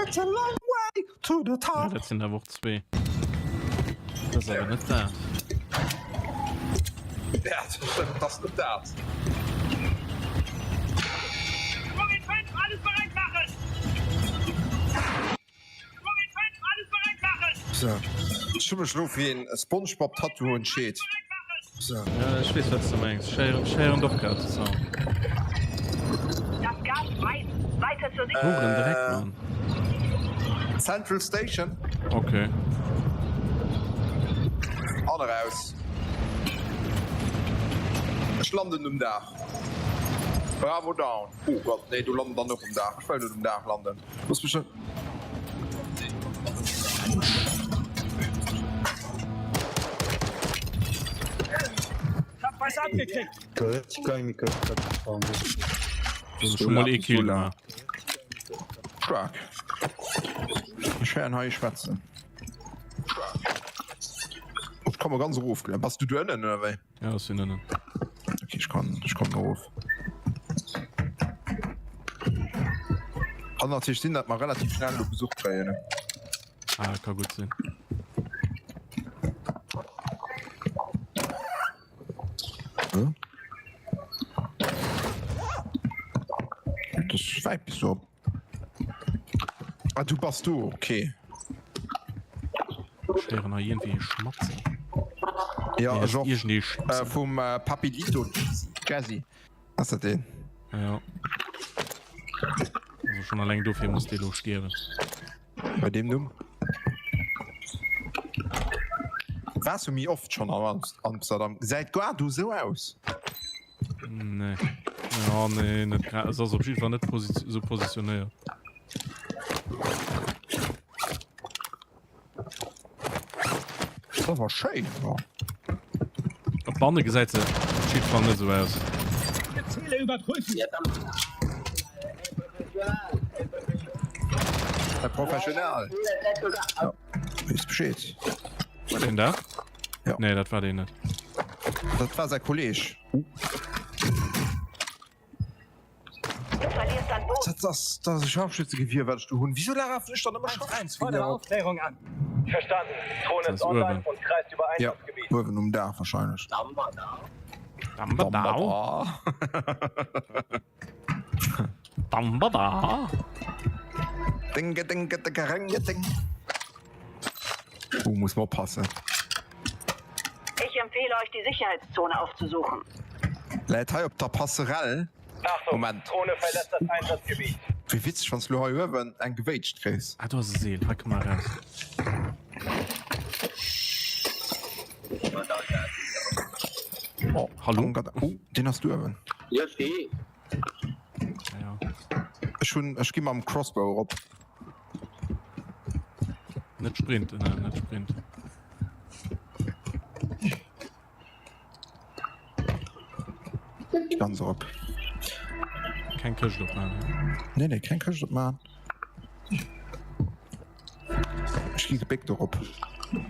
It's a long way to the top.
Ja, dat sinn awer och zwee. Dat ass awer net dat.
Ja, dat ass net dat. So. Ech hu mech lo fir een Spongebob Tattoo entscheet. So.
Ja, ech weess wat s de mengs. Ech héieren, ech héieren och grad de Sound. Puren Dreck, Mann.
Central Station.
Okay.
An eraus. Ech landen um Daach. Bravo down. Oh Gott, nee, du landen dann och um Daach. Ech well net um Daach landen. Looss mech net.
Schon mal ee Kill gemaach.
Staark. Ech héieren hei ee schwätzen. Ech komme ganz erof. Bass du do ënnen oder wéi?
Ja, ech sinn ënnen.
Okay, ech kann, ech kommen erof. Kann natierlech sinn, datt mer relativ schnell elo Besuch kréien.
Ah, ka gutt sinn.
Hm? Das wäit bis op. Ah, du bass do, okay.
Ech héieren hei iergendwéi ee schmatzen.
Ja, ech och.
Iergendee schmatzen.
Äh, vum äh, Papilito Jazzy. Ass dat deen?
Ja. Also schon alleng dofir muss dee lo stierwen.
Bei deem Numm. Waars du méi oft schon an Amsterdam? Gesäit Guardo sou aus?
Nee. Ja, nee, net grad. Es ass op jeden Fall net posi so positionéiert.
Das war schéin. Ja.
Op Banne gesäit se op jeden Fall net so aus.
Bitte überprüfen.
Herr Professional. Ja. Wees Bescheed.
War den da?
Ja.
Nee, dat war den net.
Dat war säi Kolleg.
Du verlierst an Boden.
Dat ass dat ass e Scharfschützegewier wat ech do hunn. Wieso lafen ech dann ëmmer Scharfschützegewier op?
Aufklärung an.
Verstanden. Drohne
Das
ist
ist
online
Urban.
und kreist über
Ja,
Einsatzgebiet.
uewen um Daach wahrscheinlech.
Dambadau. Dambada.
Dinge, dinge, dinge, ringe, ding. Oh, muss man oppassen.
Ich empfehle euch, die Sicherheitszone aufzusuchen.
Läit hei op der Passerelle.
Achtung,
Moment.
Drohne verlässt das Einsatzgebiet.
Wéi witzeg, wann s du lo hei uewen eng gewéitscht kriss.
Ah, do ass e Seel. Hei komm mal raus.
Oh,
Hallo?
Oh, deen ass duerwen.
Ja, steh.
Ja.
Ech hunn, ech gi mam Crossbow erop.
Net sprinten, ne, net sprinten.
Ganz erop.
Keng Këscht opmachen. Ne?
Nee, nee, keng Këscht opmachen. Ech gi gebéckt erop.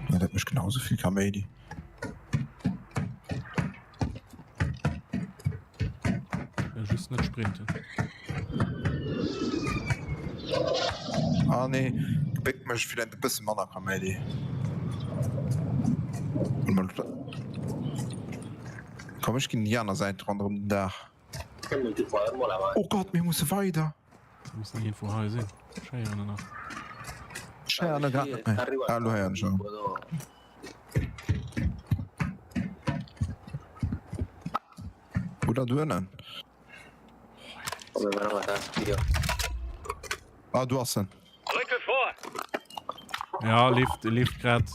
Ja, dat mécht genau esou vill Kaméidi.
Ja, just net sprinten.
Ah nee, gebéckt mécht villäit e bësse manner Kaméidi. Komm ech ginn déi aner Säit ronderëm den Daach. Oh Gott, mir musse weider.
Se mussen iergendwou hei sinn. Ech héieren en nach.
Ech héieren e grad net méi. Ah, elo héieren ech en. Oder do ënnen. Ah, do ass en.
Rücke vor!
Ja, leeft, leeft grad.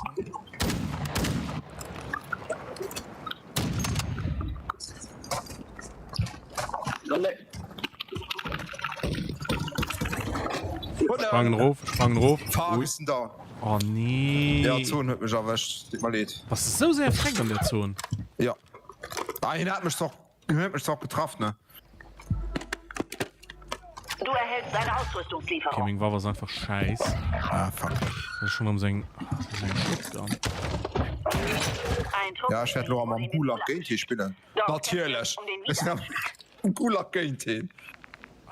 Sprangen rof, sprangen rof.
Fuck, ist denn da?
Oh nee.
Ja, d'Zon huet mech erwëscht. Deet mer leed.
Bass de sou séier freckt an der Zon?
Ja. Ah, hien hat mech zwar, hien huet mech zwar getraff, ne?
Du erhältst eine Ausrüstungslieferung.
Okay, meng Waff ass einfach scheiss.
Ah, fuck.
Das ist schon am seng, seng Shotgun.
Ja, ech wäert lo am Gulag géint hie spillen. Natierlech. Ech sinn am Gulag géint hien.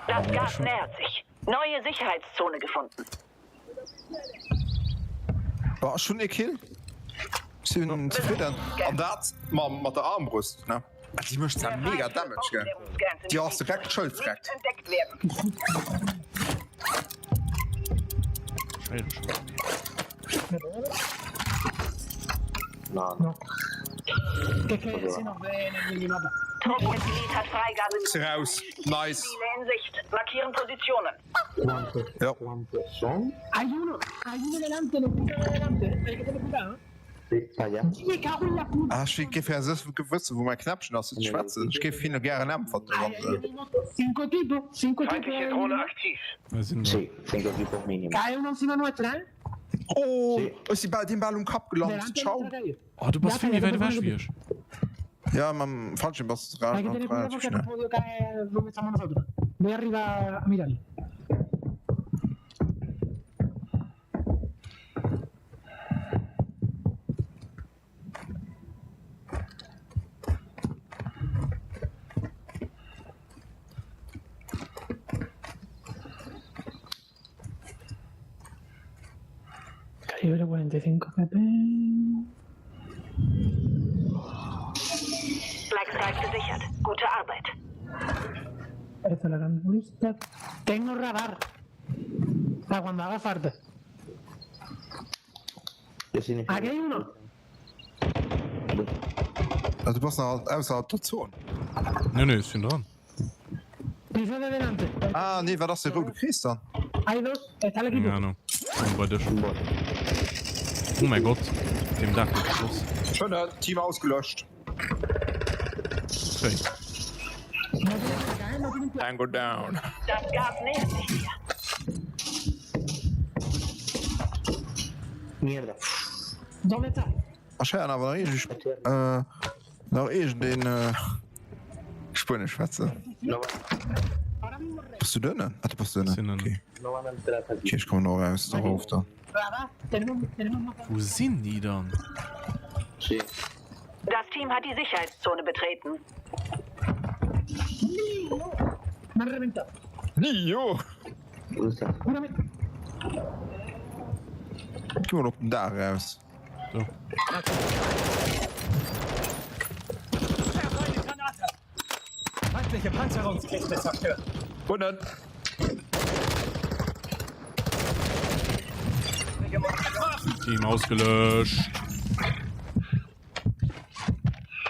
Das Gas nähert sich. Neue Sicherheitszone gefunden.
Boah, ech hunn ee Kill. Ech sinn zefridden. An dat mam mat der Armbrust, ne? Déi mécht zwar mega Damage, gell? Déi ass direkt d'Schëld vreckt. Ass raus. Nice. Ja. Ah, ech géif gär wëssen, wou mäi Knäppchen ass fir ze schwätzen. Ech géif hinne gären äntwerten, wann se.
Feindliche Drohne aktiv.
Oh, ech si bal deem bal um Kapp gelant. Ciao.
Oh, du bass vill méi wäit ewech wéi ech.
Ja, mam Fallschirm bass de relativ schnell.
Calibre 45 PP.
Black Site gesichert. Gute Arbeit.
Parece la gran lista. Tengo radar. Para cuando haga falta. Aquí hay uno.
Ah, du bass nach ausserhalb der Zon.
Nee, nee, ech sinn dran.
Piso de delante.
Ah, nee, wat ass de roude Krees dann?
Hay dos. Está el equipo.
Keng Ahnung. Komm bei dech. Oh mäi Gott, deem Daach gëtt geschoss.
Schöne, Team ausgelöscht.
Schéin.
Tango down.
Das Gas nähert sich dir.
Mierda.
¿Dónde está?
Ech héieren awer nach iergend, äh, nach iergendeen, äh, Spuenesch schwätzen. Bass du dënnen? Ah, du bass dënnen. Okay. Okay, ech kommen och aus der Rof dann.
Wou sinn déi dann?
Das Team hat die Sicherheitszone betreten.
Jo! Gi mol op den Daach eraus.
Do.
Feindliche Panzerungskiste zerstört.
Unnen.
Team ausgelöscht.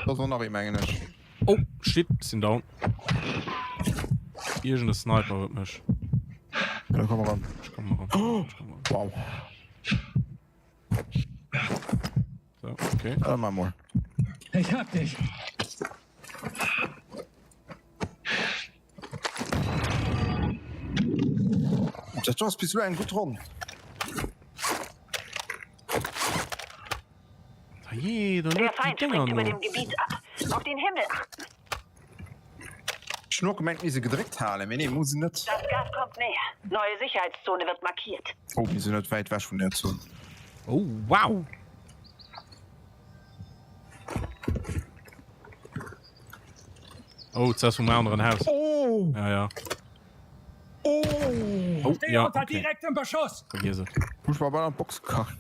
Da ass nach ee mengen ech.
Oh, shit, sinn down. Irgende Sniper huet mech.
Ja, komm ran.
Ich komm ran. Oh. Ich komm ran.
Wow.
So, okay.
Ja, dann mach mal.
Ich hab dich.
Dat ass bis elo eng gutt Ronn.
Jee, da
Der
läuft die
Feind
Dinger
springt über
no.
dem Gebiet ab. Auf den Himmel achten.
Ech hunn och gemengt mir se gedréckt halen, mee nee, muss se net.
Das Gas kommt näher. Neue Sicherheitszone wird markiert.
Oh, mir sinn net wäit wech vun der Zon.
Oh, wow! Oh, das vum aneren Haus.
Oh!
Ja, ja.
Oh!
Oh,
Stehe
ja,
unter
okay.
direktem Beschuss.
Vergiss et.
Hu ech mer bal an d'Box gekacht.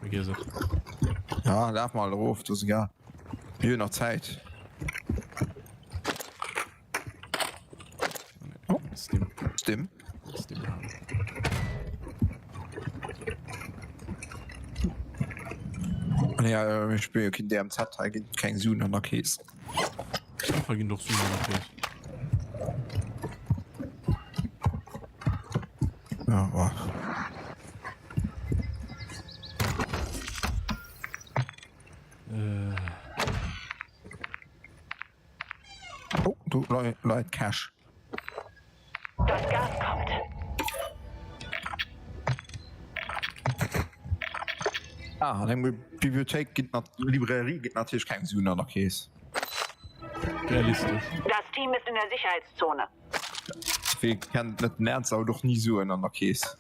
Vergiss et.
Ja, laf mal erof, dat ass egal. Mir hunn nach Zäit.
Oh, Stim.
Stim.
Stim.
Ja, äh, ich spiele kein DMZ, hei ginn keng Suen an der Kees.
Da ginn doch Suen an der Kees.
Ja, boah.
Äh.
Oh, do leit Cash.
Das Gas kommt.
Ah, an eng Bibliothéik ginn nat Librairie ginn natierlech keng Suen an der Kees.
Realistesch.
Das Team ist in der Sicherheitszone.
Wee kennt net den Ernst, awer och ni Suen an der Kees.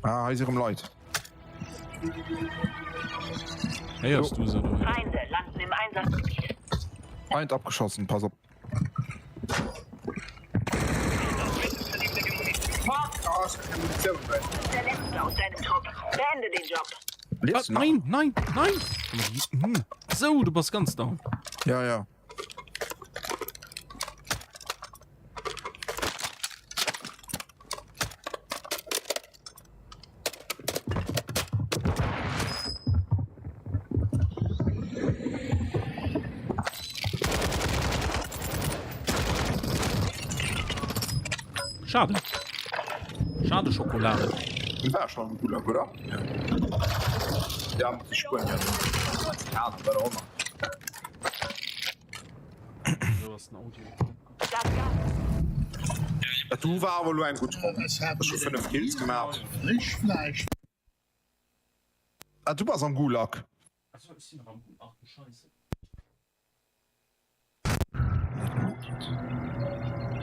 Ah, hei si rëm Leit.
Héiers du se do?
Feinde landen im Einsatzgebiet.
Feind abgeschossen, pass op. Fuck! Ah, ech hat keng Munitioun méi.
Der letzte aus deinem Trupp. Beende den Job.
Liefs du nach?
Nein, nein, nein! Sou, du bass ganz down.
Ja, ja.
Schade. Schade Schokolade.
War schon ein Gulag, oder? Ja. Ja, die Spuren. Ja, wat och ëmmer. Dat do war awer elo eng gutt Ronn. Ech hu 5 Kills gemaach. Ah, du bass am Gulag.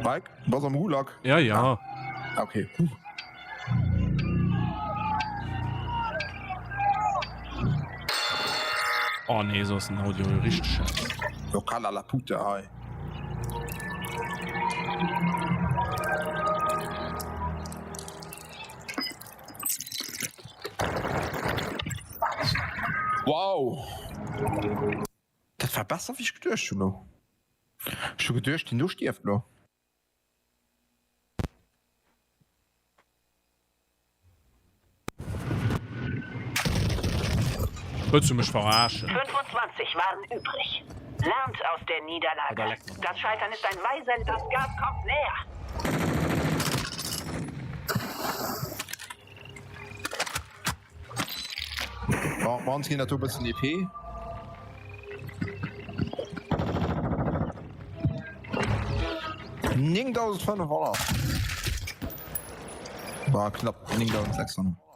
Mike, du bass am Gulag?
Ja, ja.
Ah, okay. Huh.
Oh nee, so ass den Audio jo richteg scheiss.
Lokal à la puta hei. Wow! Dat war besser wéi ech geduecht hunn lo. Ech hu geduecht deen do stierft lo.
Wëlls du mech verarschen?
25 waren übrig. Lernt aus der Niederlage. Das Scheitern ist ein weiser Das Gas kommt näher.
Bon, bei ons ginn dat do e bëssen EP. Néngdausendfënnefhonnert. War knapp 9600.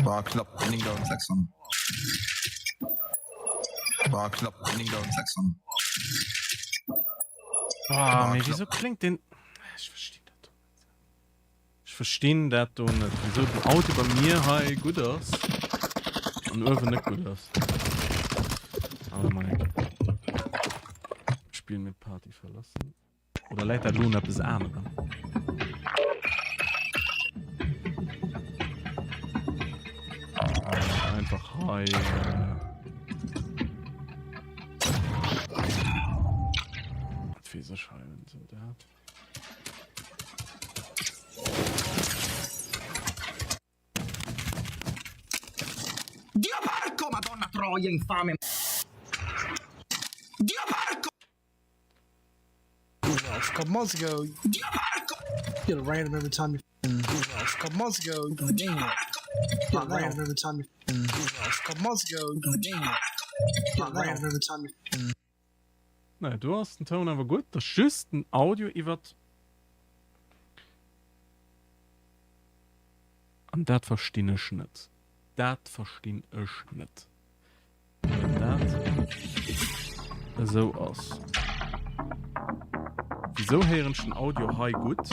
War knapp 9600. War knapp 9600.
Ah, mee wieso klingt den. Ech verstinn dat do net. Ech verstinn dat do net, wieso den Audio bei mir hei gutt ass an uewen net gutt ass. Oh mein Gott. Spiel mit Party verlassen. Oder läit dat elo un eppes anerem? Einfach hei. Wat weess ech hei und so dat.
Dio porco, madonna troia infame! Dio porco!
A couple months ago,
Dio porco!
You get a random every time you a couple months ago, damn. You get a random every time you a couple months ago, damn. You get a random every time you
Nee, do ass den Toun awer gutt, ass just den Audio iwwert. An dat verstinn ech net. Dat verstinn ech net. Wenn dat esou ass. Wisou héieren ech den Audio hei gutt?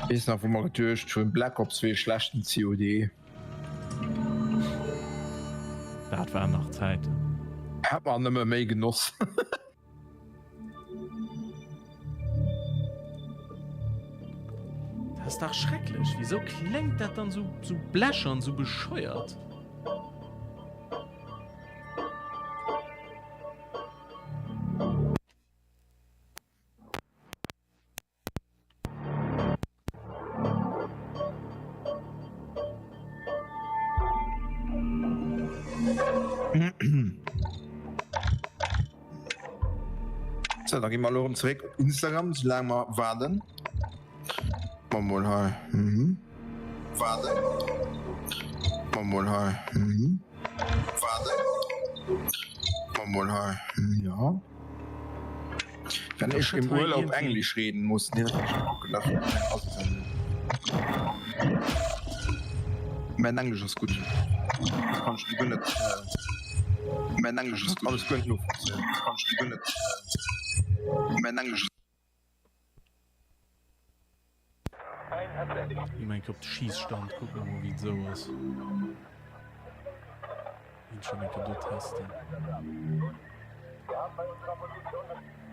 Wees nach wou mer geduecht hunn Black Ops wier ee schlechten COD.
Dat waren nach Zäiten.
Hätt mer nëmme méi genoss.
Dat ass dach schrecklech. Wisou kléngt dat dann sou sou blechern, sou bescheuert?
So, da gi mer elo erëm zeréck op Instagram, soulaang mer waarden. Kucke mer mol hei. Mhm. Waarden. Kucke mer mol hei. Mhm. Waarden. Kucke mer mol hei. Ja. Wenn ich im Urlaub Englisch reden muss, nee, Mein Englisch ass gutt. Das kann ich guer net. Mein Englisch ass gutt. Alles guer net novollzéien. Das kann ich guer net. Mein Englisch.
Gi mer eng Kéier op de Schiesstand, kucke mer mol wéi et esou ass. Een schon eng Kéier do testen.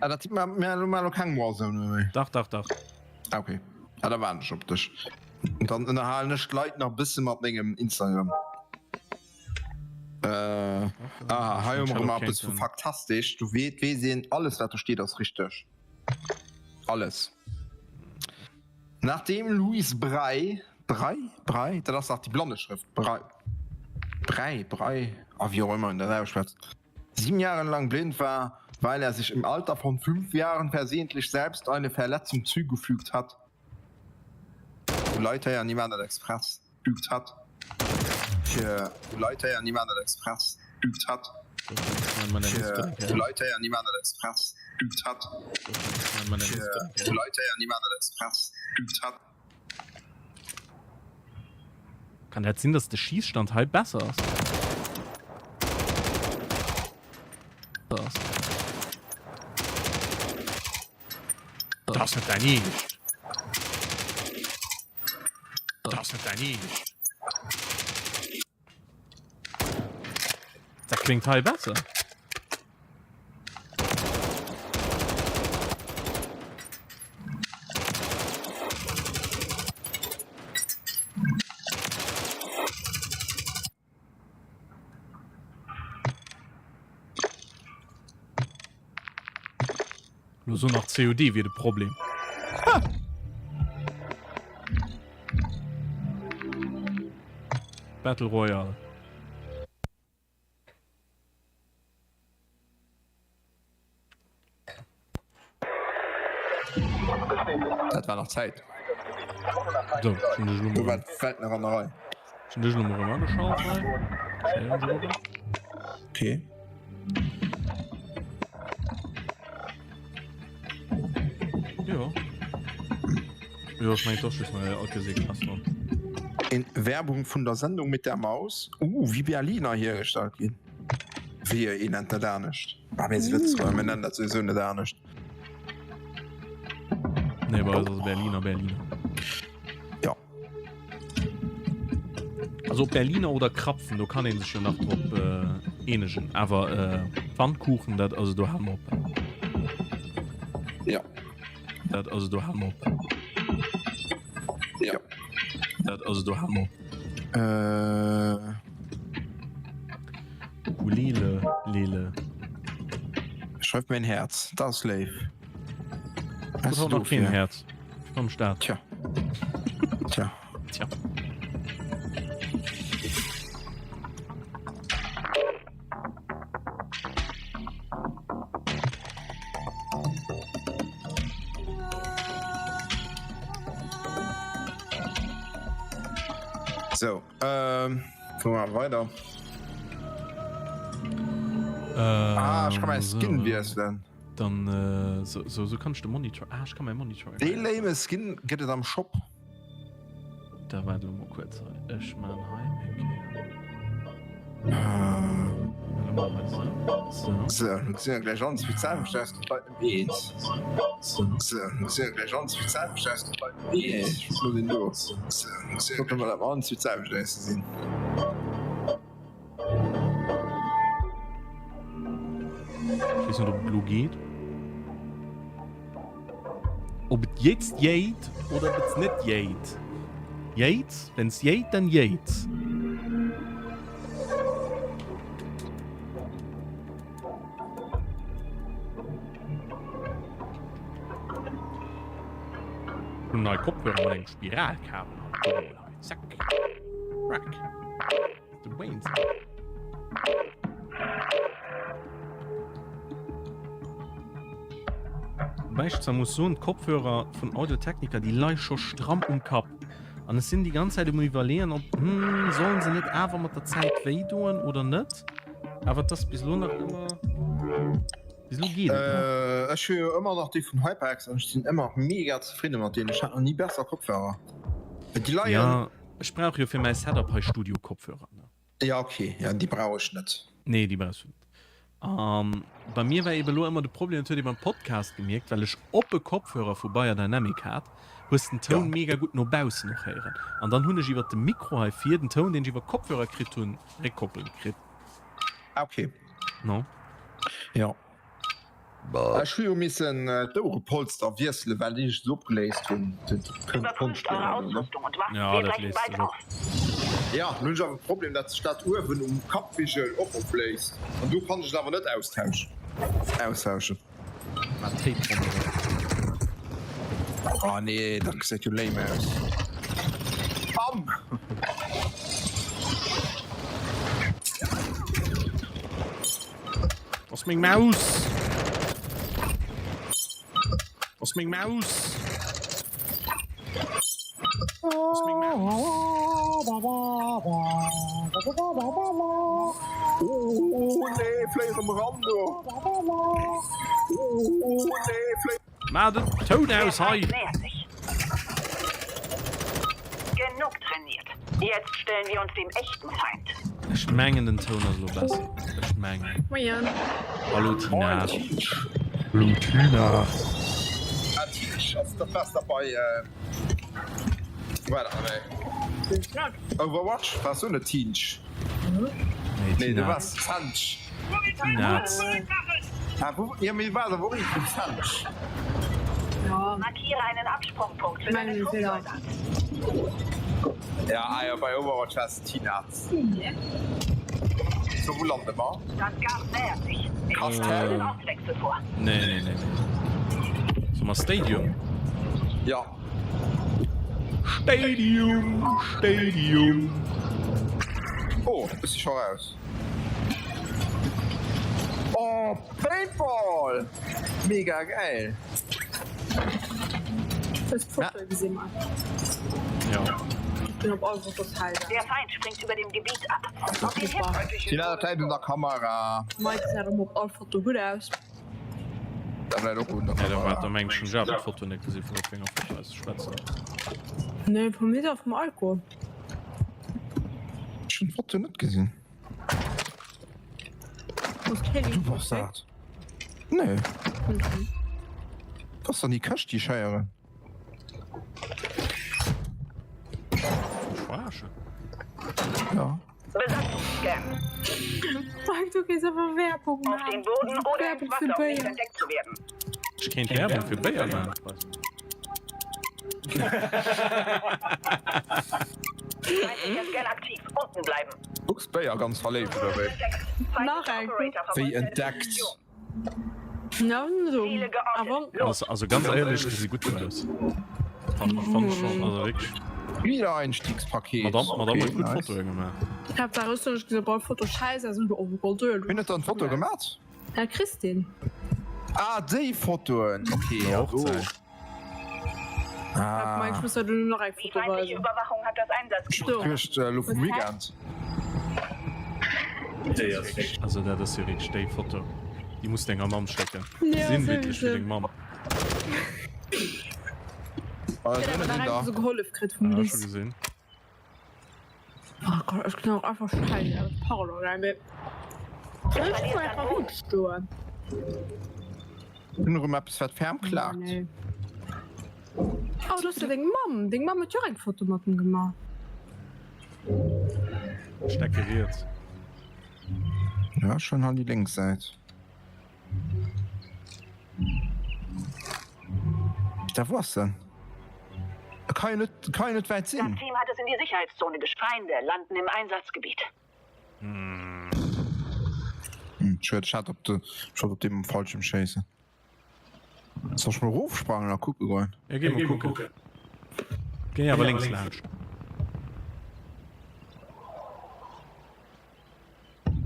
Ah, dat mir mir elo mar elo keng Warzone méi.
Dach, dach, dach.
Ah, okay. Ah, da waarden ech op dech. Dann ënnerhalen ech d'Leit nach e bësse mat mengem Instagram. Äh, ah, hei hu mer erëm eppes vu Faktastisch. Du weess, weess een, alles wat do steet ass richteg. Alles. Nachdem Louis Braille, Brei? Brei? Dat ass dach déi Blanneschrëft, Brei, Brei, Brei, ah wéi och ëmmer een dat ausschwätzt, sieben Jahre lang blind war, weil er sich im Alter von fünf Jahren versehentlich selbst eine Verletzung zugefügt hat. Leit héieren, déi maachen dat express. Fügt hat. Fir Leit héieren, déi maachen dat express. Fügt hat. Fir Leit héieren, déi maachen dat express. Fügt hat. Fir Leit héieren, déi maachen dat express. Fügt hat.
Kann dat sinn, dass de Schiesstand hei besser ass? Dat ass net däin Eescht. Dat ass net däin Eescht. Dat klingt hei besser. Lo so nach COD wier de Problem. Ha! Battle Royale.
Dat war nach Zäit.
So, schon dech
Do war d'Welt nach an der Rei.
Schon dech lo mol erëm ageschalt hei. Schéin, Joker.
Okay.
Jo. Jo, ech mengen, et ass just nach all Kéiers ee Klass dran.
In Werbung vun der Sendung mit der Maus, Uh, wéi Berliner hiergestallt ginn. Wéi een nennt dat anescht? Ah, mir si Lëtzebuerger, mir nennen dat souwisou net anescht.
Nee, bei eis ass Berliner Berliner.
Ja.
Also ob Berliner oder Krapfen, do kann een sech jo nach drop äh, eenegen. Awer äh, Pfannkuchen, dat also do hale mer op.
Ja.
Dat also do hale mer op.
Ja.
Dat also do hale mer op.
Äh.
Ukulele, Lele.
Schreif mir en Häerz, dat ass léif.
Ech hunn nach keen Häerz. Ech bin am Start.
Tja. Tja.
Tja.
So, ähm, fuere mer weider.
Ähm,
ah, ech kann mäi Skin
so.
wiesselen.
Dann äh, so, so, so kann ich de Monitor. Ah, ich kann mein Monitor.
Dee lame Skin gëtt et am Shop.
Da waart elo mol kuerz hei. Ech man hei eng Kéier.
So, lo gesinn der gläich alles wéi d'selwecht aus, gëtt d'Leit net méi eens. So, lo gesinn der gläich alles wéi d'selwecht aus, gëtt d'Leit net méi eens. Ech lo den do. So, kucke mer dat mer alles wéi d'selwecht ausgesinn.
Ech weess net ob et elo geet. Ob et jetzt jéit oder ob et net jéit. Jéit? Wenn's jéit, dann jéit. Hun nei Kopfhörer mat engem Spiralkabel. Zack. Rack. De Wayne's. Wobäi ech zwar muss soen, d'Kopfhörer vun Audio Technica, déi leie scho stramm um Kapp. An ech sinn déi ganz Zäit um iwwerleeën, ob, hm, sollen se net awer mat der Zäit wéi doen oder net? Awer et ass bis elo nach ëmmer, bis elo geet et nach.
Ech hu jo ëmmer nach déi vun HyperX an ech sinn ëmmer mega zefridde mat deenen. Ech hat nach ni besser Kopfhörer. Déi leien.
Ja. Ech brauch jo fir mäi Setup hei Studio-Kopfhörer, ne?
Ja ok, ja déi brauch ech net.
Nee, déi brauchs du net. An bei mir war eben elo ëmmer de Problem, dat huet ee beim Podcast gemierkt, well ech oppe Kopfhörer vu Beyerdynamic hat, hues den Toun mega gutt no baussen och héieren. An dann hunn ech iwwert de Mikro hei vir den Toun, deen ech iwwer Kopfhörer kritt hunn, réckkoppelt kritt.
Ah ok.
No?
Jo. Ech hu jo missen d'Ouerepolster wiesselen, well déi sech opgeléist hunn.
Überprüft eure Ausrüstung und wacht,
Ja,
wir
dat
brechen
léist
bald
sech op.
auf.
Ja, lo hunn ech awer de Problem, dat sech dat uewen um Kappbigel och opléist an do kann ech et awer net austauschen. Austauschen.
War Tape ronderëm.
Oh nee, dat gesäit jo lame aus. Bam!
Wo ass meng Maus? Wo ass meng Maus? Wo ass meng Maus?
Oh nee, fléi erëm eran do. Oh nee, fléi.
Maach den Toun aus hei!
Genug trainiert. Jetzt stellen wir uns dem echten Feind.
Ech mengen den Toun ass elo besser. Ech mengen.
Moien.
Hallo Tina.
Hallo Tina. Ah Tisch, ass dat waars dat bei war dat nach méi? Overwatch waars du net Tiench? Nee, du waars Zench.
Tinaz.
Ah, wo, ja, mee war awer och ee vum Zench.
Ja.
Markiere einen Absprungpunkt für deine
Mengen Fehler.
Truppsoldaten.
Ja, ah ja, bei Overwatch waars de Tinaz. So, wou lande mer?
Das Gas nähert sich. Ich
Kastell?
schlage einen Ortswechsel vor.
Nee, nee, nee, nee. Soll mer Stadium?
Ja.
Stadium, Stadium.
Oh, ech si scho raus. Oh, Paintball! Mega geil!
Hues d'Fotoe gesinn, Marc?
Ja.
Ich bin op all Fotos hell.
Der Feind springt über dem Gebiet ab. Auf den
Tina, dat läit un der Kamera.
Mike gesäit erëm op all Foto gutt aus.
Dat vläit och un der
Ja, da
Kamera.
war da mengen ech hunn ech awer d'Foto net gesinn, vun wat fir enger Foto aus se schwätzen.
Nee, vum Lisa vum Alko.
Ech hunn d'Foto net gesinn.
Hues kee
Du
Link
bass
geschéckt?
dat. Nee. Ass dann déi Këscht déi ech héieren?
Verarschen.
Ja.
Besatzungsscan.
Mike, du kéints einfach Werbung
Auf den
maachen.
Boden oder ins
Werbung fir
Wasser, um nicht
Béier.
entdeckt zu werden.
Ech kéint Werbung fir Béier maachen.
Feindlicher Scan aktiv. Unten bleiben.
Kucks Béier ganz verléift oder wéi?
Nach eng.
Wéi entdeckt?
Ja, so. Awer
Also, also ganz ehrlech, déi si gutt aus. Fand, fand ich schon, also wirklich.
Wiedereinstiegspaket.
Madame, Madame
Okay,
huet gutt
nice.
Fotoe gemaach.
ich hab da rüsten gesehen, boah, Foto scheiße, also oh Gott,
Wien huet dann d'Foto gemaat?
Ja, Christine.
Ah, déi Fotoen. Okay,
Ja,
ja,
Hochzeit.
Ah. Mike, ich muss ja nur noch eng
Die
Foto
feindliche
weisen.
Überwachung hat das Einsatzgebiet.
So.
Duerch äh, lo vum Weekend.
Also dat ass jo wierklech déi Foto, déi muss denger Mamm schécken.
Ja,
Sinnbildlech fir
sowieso.
deng Mamm.
Ah,
Ich hab
sinn
da
da.
so geholfen kriegt vom
Ja, schon
Lies.
gesehen.
Oh Gott, ich kann auch einfach scheiße. Aber Pardon, nein, mir. Ich muss einfach gut stoen.
Hunn erëm eppes wat ferm klaakt.
Nee. Oh, du hast ja deng Mamm. Deng Mamm huet jo och eng Foto mat em gemaach.
Stecke riets.
Ja, schon han déi lénks Säit. Da wou ass en? E ka jo net, ka jo net wäit
Das
sinn.
Team hat es in die Sicherheitszone geschafft. Feinde landen im Einsatzgebiet.
Hm, schued, ech hat op de, ech wollt op deem falschem schéissen. Soll ech mol erofsprangen a kucke goen?
Ja, geh mol kucken. Géi awer lénks laanscht.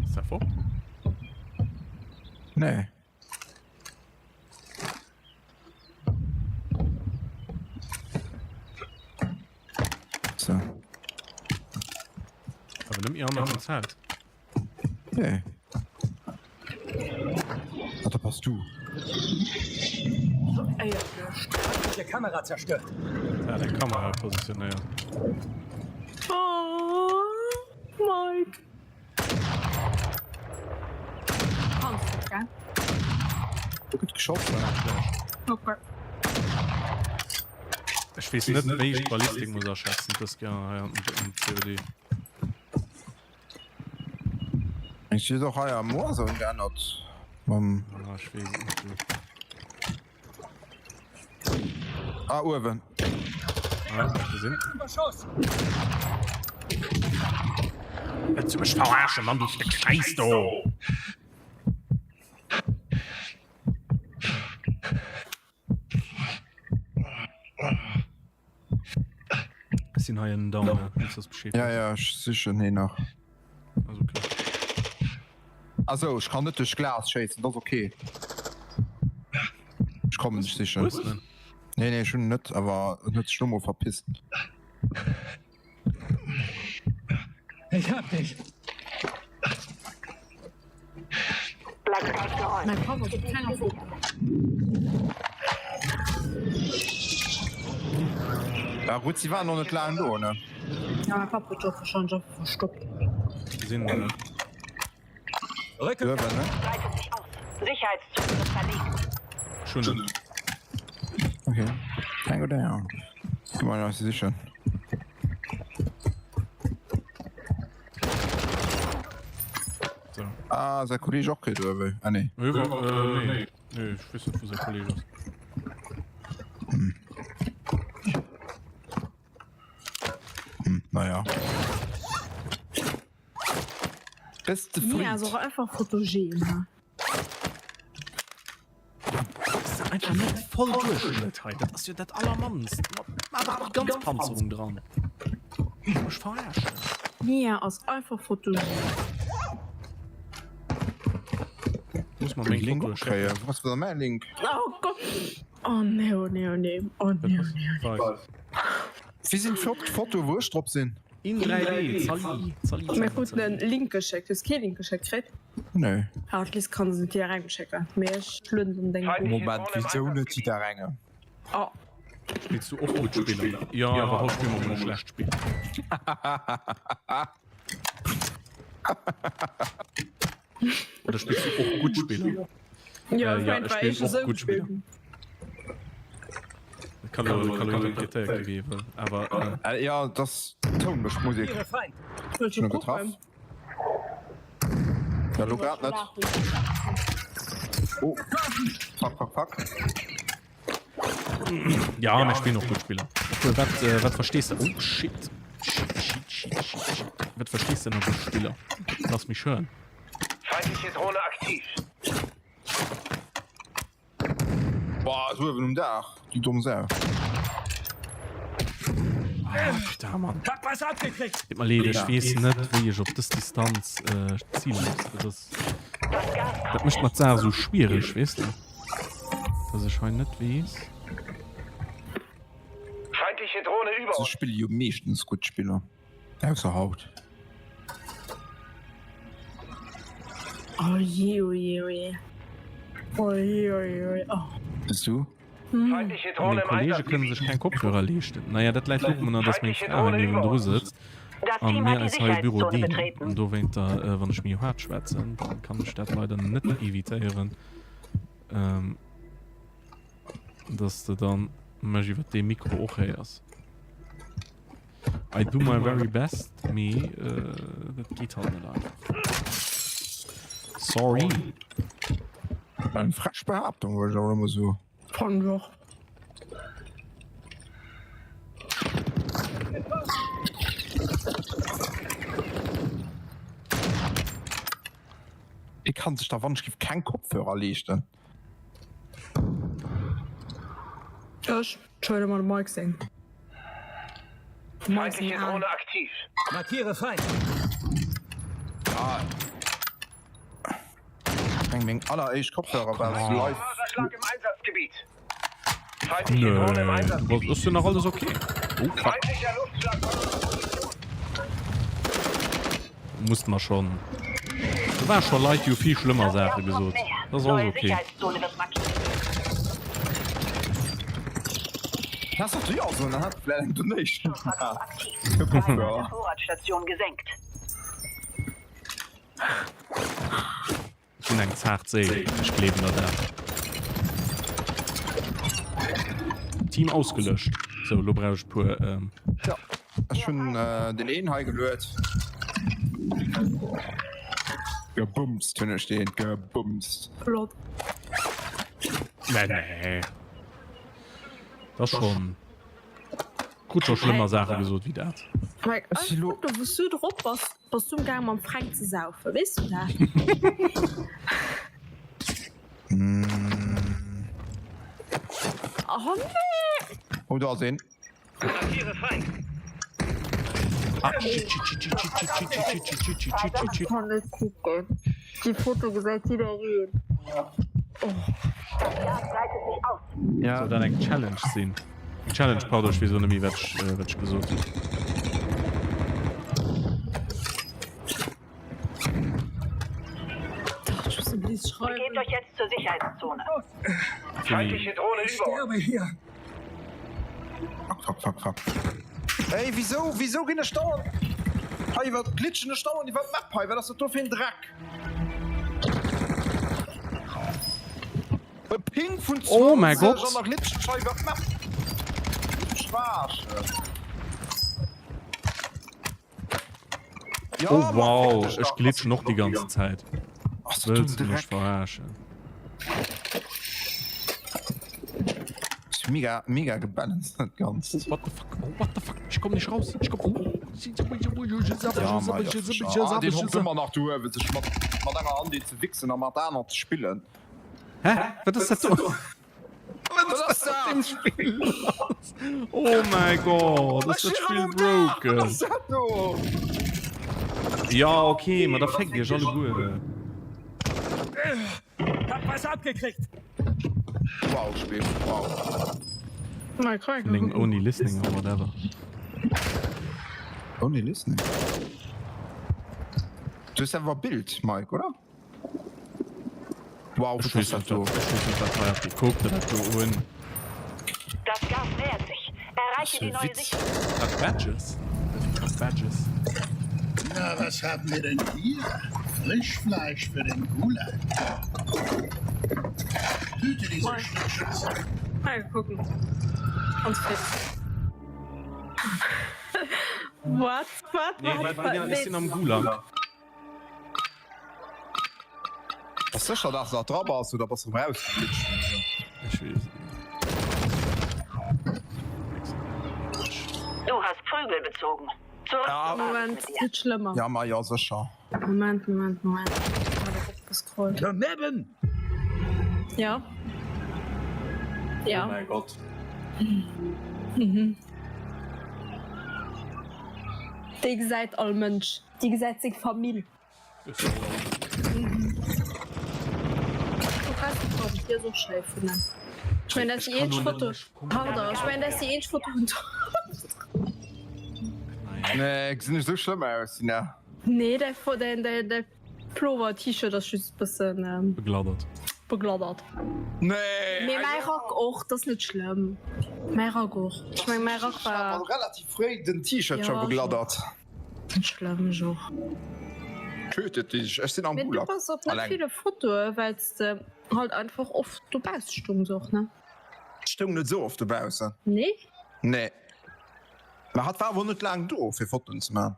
Ass dat fort?
Nee. So.
Awer net méi hannert dem Zelt.
Nee. Ah, da bass du.
Feindliche Kamera zerstört.
Ja, deng Kamera positionéiert.
Oh, Mike. Kanns du, gell?
Do gëtt geschoss.
Okay.
Ech weess net, wéi ech d'Ballistik muss aschätzen, dës Kéier hei am COD.
Ech huet och hei am Warzone geännert. Mam.
Ah, ech weess et net, du.
Ah, uewen.
Ah, hab gesinn.
Beschuss!
Wëlls du mech verarschen, Mann, du Stéck Schäiss do! Ech sinn hei en down, ne? Just dass Bescheed
Ja,
weess.
ja, ech sichen heen nach.
Ass okay.
Ah sou, ech kann net duerch Glas schéissen, dat ass okay. Ech kommen dech sichen.
Hues de en?
Nee, nee, ech hunn en net, awer en huet sech lo mol verpisst.
Ich hab dich.
Mein Papp ass op kenger Foto.
Ja gutt, si waren och net laang do, ne?
Ja, mein Papp huet sech wahrscheinlech einfach verstoppt.
Gesinn mer net.
Rücke.
Uewen, ne?
Breitet sich aus. Sicherheitszone wird verlegt.
Ech hunn en.
Okay. Tango down. Gi mer eis sichen.
So.
Ah, säi Kolleg och kritt, oder wéi? Ah nee.
Nee, äh, nee. Nee, ech weess net, wou säi Kolleg ass.
Hm. Hm, naja. Beste
Nee,
Fried.
ass och einfach fotogen, ne?
Einfach net voll Duerchschnëtt hei, dat ass jo dat allermannst. Mat awer déi ganz Panzerung dran. Wëlls mech verarschen?
Mia ass einfach fotogen.
Muss mer meng
Link
Fotoe
kréien.
schécken.
Wou ass dann mäi Link?
Oh Gott! Oh nee, oh nee, oh nee, oh nee, oh nee.
Weis.
Wéi sinn d'Fotoe wou ech drop sinn?
In 3D, Zali, Zali,
Mir kruten en Link geschéckt. Hues kee Link geschéckt kritt?
Nee.
Ah, d'Liz kann se dir rengschécken, mee ech lueden dann deng
erof. Moment, wisou net jidderengem?
Oh.
Spills du och gutt Spiller? Jo, awer haut spille mer mol e schlecht Spill. Oder spills du och gutt Spiller?
Jo,
Äh, ja, ech spillen och gutt Spiller. Dat kann elo kann elo interpretéiert gi wéi ee wëll, awer.
Äh, jo, et ass Toun mécht Musek.
Wëlls
Hun
du
e getraff?
kucken?
Ja, lo grad net. Oh, fuck, fuck, fuck.
Ja, mir spillen och gutt Spiller. Obwuel, wat, äh, wat verstees de? Oh, shit. Shit, shit, shit, shit, shit. Wat verstees de ënner gutt Spiller? Lass mich hören.
Feindliche Drohne aktiv.
Boah, so uewen um Daach, déi domm Sau.
Alter, Mann.
Hab was abgekriegt.
Deet mer leed, ech weess net, wéi ech op dës Distanz äh, ziele muss. Dat ass, dat mécht mer d'Saach esou schwiereg, weess de? Dass ech hei net weess.
Feindliche Drohne über
Se
uns.
spille jo meeschtens gutt Spiller. Ausser haut.
Oh je, oh je, oh je. Oh je, oh je, oh je. Oh.
Bist du?
Feindliche
Meng
Drohne im
Kollege kënne sech
Einsatzgebiet.
keng Kopfhörer leeschten. Naja, dat läit dorunner, dass meng
Feindliche
Fra hei
Drohne über
niewendru
uns.
sëtzt
Das
an
Team
mir
hat die
eis hei e Büro
Sicherheitszone
deelen.
betreten.
An dowéinter, äh, wann ech méi haart schwätzen, dann kann ech dat leider net evitéieren, ähm, dass de dann mech iwwer dee Mikro och héiers. I do my very best, mee dat geet halt net einfach. Sorry.
Eng frech Behaaptung, wollt ech awer elo mol soen.
Fannen ech och.
Wie kann sech da wann ech giff keng Kopfhörer leeschten?
Ech. Entschuldige mal, Mike seng. Mike seng
Feindliche
Aen.
Drohne aktiv.
Markiere Feind.
Ja. Ech meng meng alleréischt Kopfhörer waren live.
Marderschlag im Einsatzgebiet. Feindliche Drohne im
Nö, du
Einsatzgebiet.
ass jo nach alles okay. Oh fuck.
Feindlicher Luftschlag.
Musst mer schon. Do war scho Leit déi hu vill schlëmmer
Das
Saache
Gas kommt
gesot.
näher.
Dat ass
Neue
alles okay.
Sicherheitszone wird markiert.
Lass doch du auch so, dann hat vielleicht eng Donation
Verkauf
gemacht.
aktiv.
Für
Preise an der
Kopfhörer.
Vorratsstation gesenkt.
Ech sinn eng zaart Séil, ech gleewen der dat. Team ausgelöscht. Sou, lo brauch ech puer. Ähm.
Ja, ech hunn deen een hei geluet. Gebumst hunn ech deen, gebumst.
Flott.
Nee, nee. Dat ass schonn. Krut scho schlëmmer Saache gesot wéi dat.
Mike, ech kucken, wou s du drop bass, bass du amgaang mam Fränk ze saufen, weess du dat? Oh nee!
Oh, do ass een.
Markiere Feind.
Ah, shit, shit, shit, shit, shit, shit, shit, shit, shit, shit, shit, shit, shit, shit.
Kann net kucken. Déi Foto gesäit jiddereen.
Das Gas breitet sich aus.
Ja.
Soll dat eng Challenge sinn? Eng Challenge, pardon, ech weess elo net méi, wat ech, wat ech gesot hunn.
Dach, ech muss dem Liz
Begebt
schreiwen.
euch jetzt zur Sicherheitszone.
Feindliche Drohne
Ich
über uns.
sterbe hier.
Fuck, fuck, fuck, fuck. Ey, wieso, wieso ginn ech dauernd hei iwwer, glitschen ech dauernd iwwer d'Map hei? Wat ass dat do fir en Dreck? E Ping vun 20
Oh mäi Gott!
an da glitschen ech hei iwwer d'Map. Mech verarschen. Ja,
Oh
ma
wow,
fick dech
ech
dach.
glitschen och déi ganz Zäit.
Ass dat
Wëlls
do
du
en
mech
Dreck?
verarschen?
Ass mega, mega gebalanced dat Ganzt.
What the fuck? Oh, what the fuck? Ech komm nicht raus. Ech komm. Oh.
Ja, mei, dat ass schon. Ah, deen hockt ëmmer nach do uewen, sech mat, mat enger Hand een ze wichsen a mat der aner ze spillen.
Hä? Wat ass dat do?
Wat ass dat?
Spill lass? Oh mäi Gott, ass dat Spill broken?
Wat ass dat do?
Ja, okay, ma da feckt iech alleguer.
Hab was abgekriegt.
Wow, Spill, wow.
Mike,
Vun dengem Only Listening or whatever.
Only listening. Du hues awer Bild, Mike, oder? Wow,
Ech weess net, wat ech weess net, wat hei abgeet. Kuck der dat do un.
Das Gas nähert sich. Erreiche die neue Sicherung.
Wat Badges? Wat fir krass Badges?
Na, was haben wir denn hier? Frischfleisch für den Gulag. Hüte diese Scheiße.
Mal gucken. Ganz fix. What? What?
Nee,
What?
well ech sinn am Gulag.
Bass sécher dass de nach dra bass oder bass de rem rausgeglitscht?
Ech weess et net.
Du hast Prügel bezogen. Zurück
Ja.
zur Basis
Moment,
mit dir.
gëtt schlëmmer.
Ja ma jo sécher.
Moment, Moment, Moment. Opgescrollt.
Daneben!
Ja. Ja.
Oh mäi Gott.
Mhm. Déi gesäit all Mënsch. Déi gesäit seng Famill. Ech mengen dat ass déi eenzeg Foto, pardon, ech mengen dat ass déi eenzeg Foto vun
Nee, gesinn ech esou schlëmm aus, Sina?
Nee, däi däi däi Plover T-Shirt ass just bëssen
Begladdert.
Begladdert.
Nee!
Mee mäi Rack och, dat ass net schlëmm. Mäi Rack och. Ech meng mäi Rack war.
Relativ fréi den T-Shirt scho begladdert.
Net schlëmm Joch.
Tötet dich, ech sinn am
Mee du
Gulag.
bass op net
Alleng.
ville Fotoe wells de halt einfach oft dobausse stungs och ne?
Ech stoung net esou oft dobaussen.
Nee?
Nee. Mä hatt war awer och net laang do fir Fotoen ze man.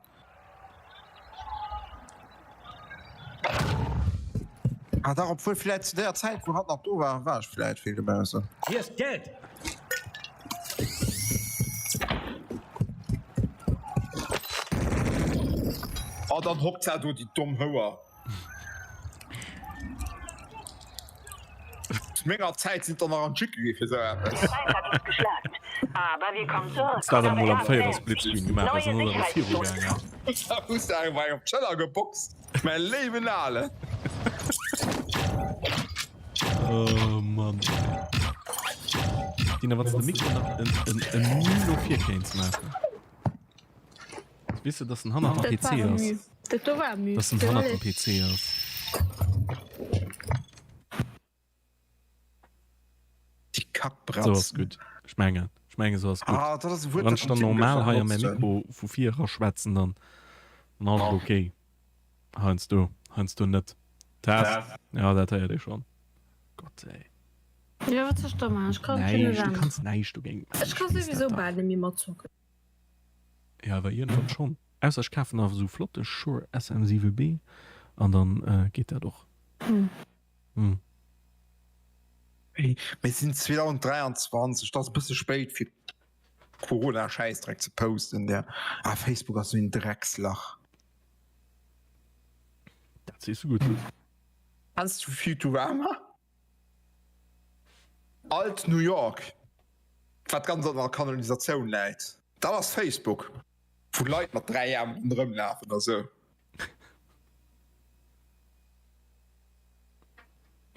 Ah dach, obwuel vläit zu deeër Zäit wou hatt nach do war, war ech vläit vill dobaussen.
Hier ist Geld!
Oh dann hockt se do, déi domm Houer. Zu menger Zäit sinn der nach an d'Schicke gi fir sou eppes.
Häss dat emol am 4er Splitscreen gemaach, ass en ass awer viru gaangen.
Da hues de engem eng op d'Schëller geboxt, mäi léiwen Alen.
Oh Mann. Dina, wann s de de Mikro nach en, en, en Müh no vir kéints maachen. Weess de, dass en hannert dem
Dat
PC
war e
ass?
Müh. Dat do war e Müh.
Dass en hannert dem PC ass.
Déi Kackbratz.
Sou ass gutt. Ech mengen, ech mengen, sou ass gutt.
Ah, dat ass e Wuert,
Wann
dat
ech dann
am Team
normal
gëschter
hei a mäi
benotzt hunn.
Mikro vu vir era schwätzen, dann, dann ass et ok. Heiansdo, heiansdo net. Test, ja, dat héiert ee schonn. Gott, ey.
Jo, wat soll ech da maachen? Ech kann et jo net
Näischt, du
änneren.
kanns näischt dogéint maachen.
Ech ka
Ech weess dat
souwisou
dach.
bal net méi matzocken.
Jo, awer iergendwann schonn. Ausser ech kafen nach esou flotte Shure SM7B an dann geet dat och. Hm.
Hey, mir sinn 2023, dat ass e bësse spéit fir Corona-Schäissdreck ze posten, der. Ah, Facebook ass esou een Dreckslach.
Dat sees du gutt.
Kenns du Futurama? Alt New York, wat ganz an der Kanalisatioun läit, dat ass Facebook, wou Leit mat 3 Aarm ronderëm lafen a sou.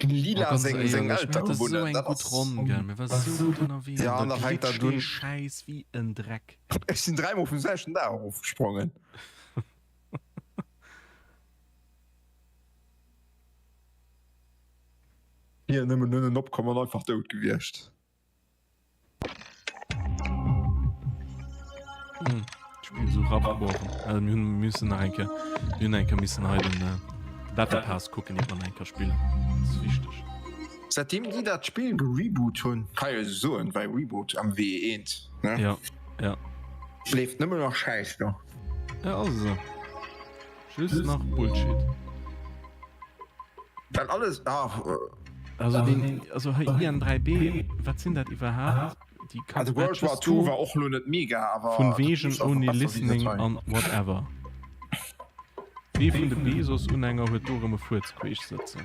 Dem
Oh,
Lila
ganz
seng seng
éierlech, mir
Eltere
hate sou
wunnen,
eng
dat
gutt
ass.
Ronn, gell? Mir war sou gutt ënnerwee
Ja,
an
an
da
da fänkt dat
glitscht dee
un.
Schäiss wéi en Dreck.
Ech sinn dräimol vum selwechten Daach erofgesprongen. Wier nëmmen ënnen opkomm an einfach dout gewiescht.
D'Spill esou erabgebrochen. Also mir hunn müssen nach eng Kéier, mir hunn eng Kéier missen hei den Battle Pass kucken, iert mer nach eng Kéier spillen. Dat ass wichteg.
Säitdeem déi dat Spill gereboot hunn, kann jo esou soen, well Reboot am WE1, ne?
Ja, ja.
Leeft nëmmen nach Schäiss do.
Ja, ass esou. Just nach Bullshit.
Well alles, ah.
Also den, also hei IN3B, wat sinn dat iwwerhaapt? Déi
Also World War II war och lo net mega, awer
Vun wegen only listening an whatever. Wee vun de Bezos-Unhänger huet do erëm e Fuerz queesch sëtzen?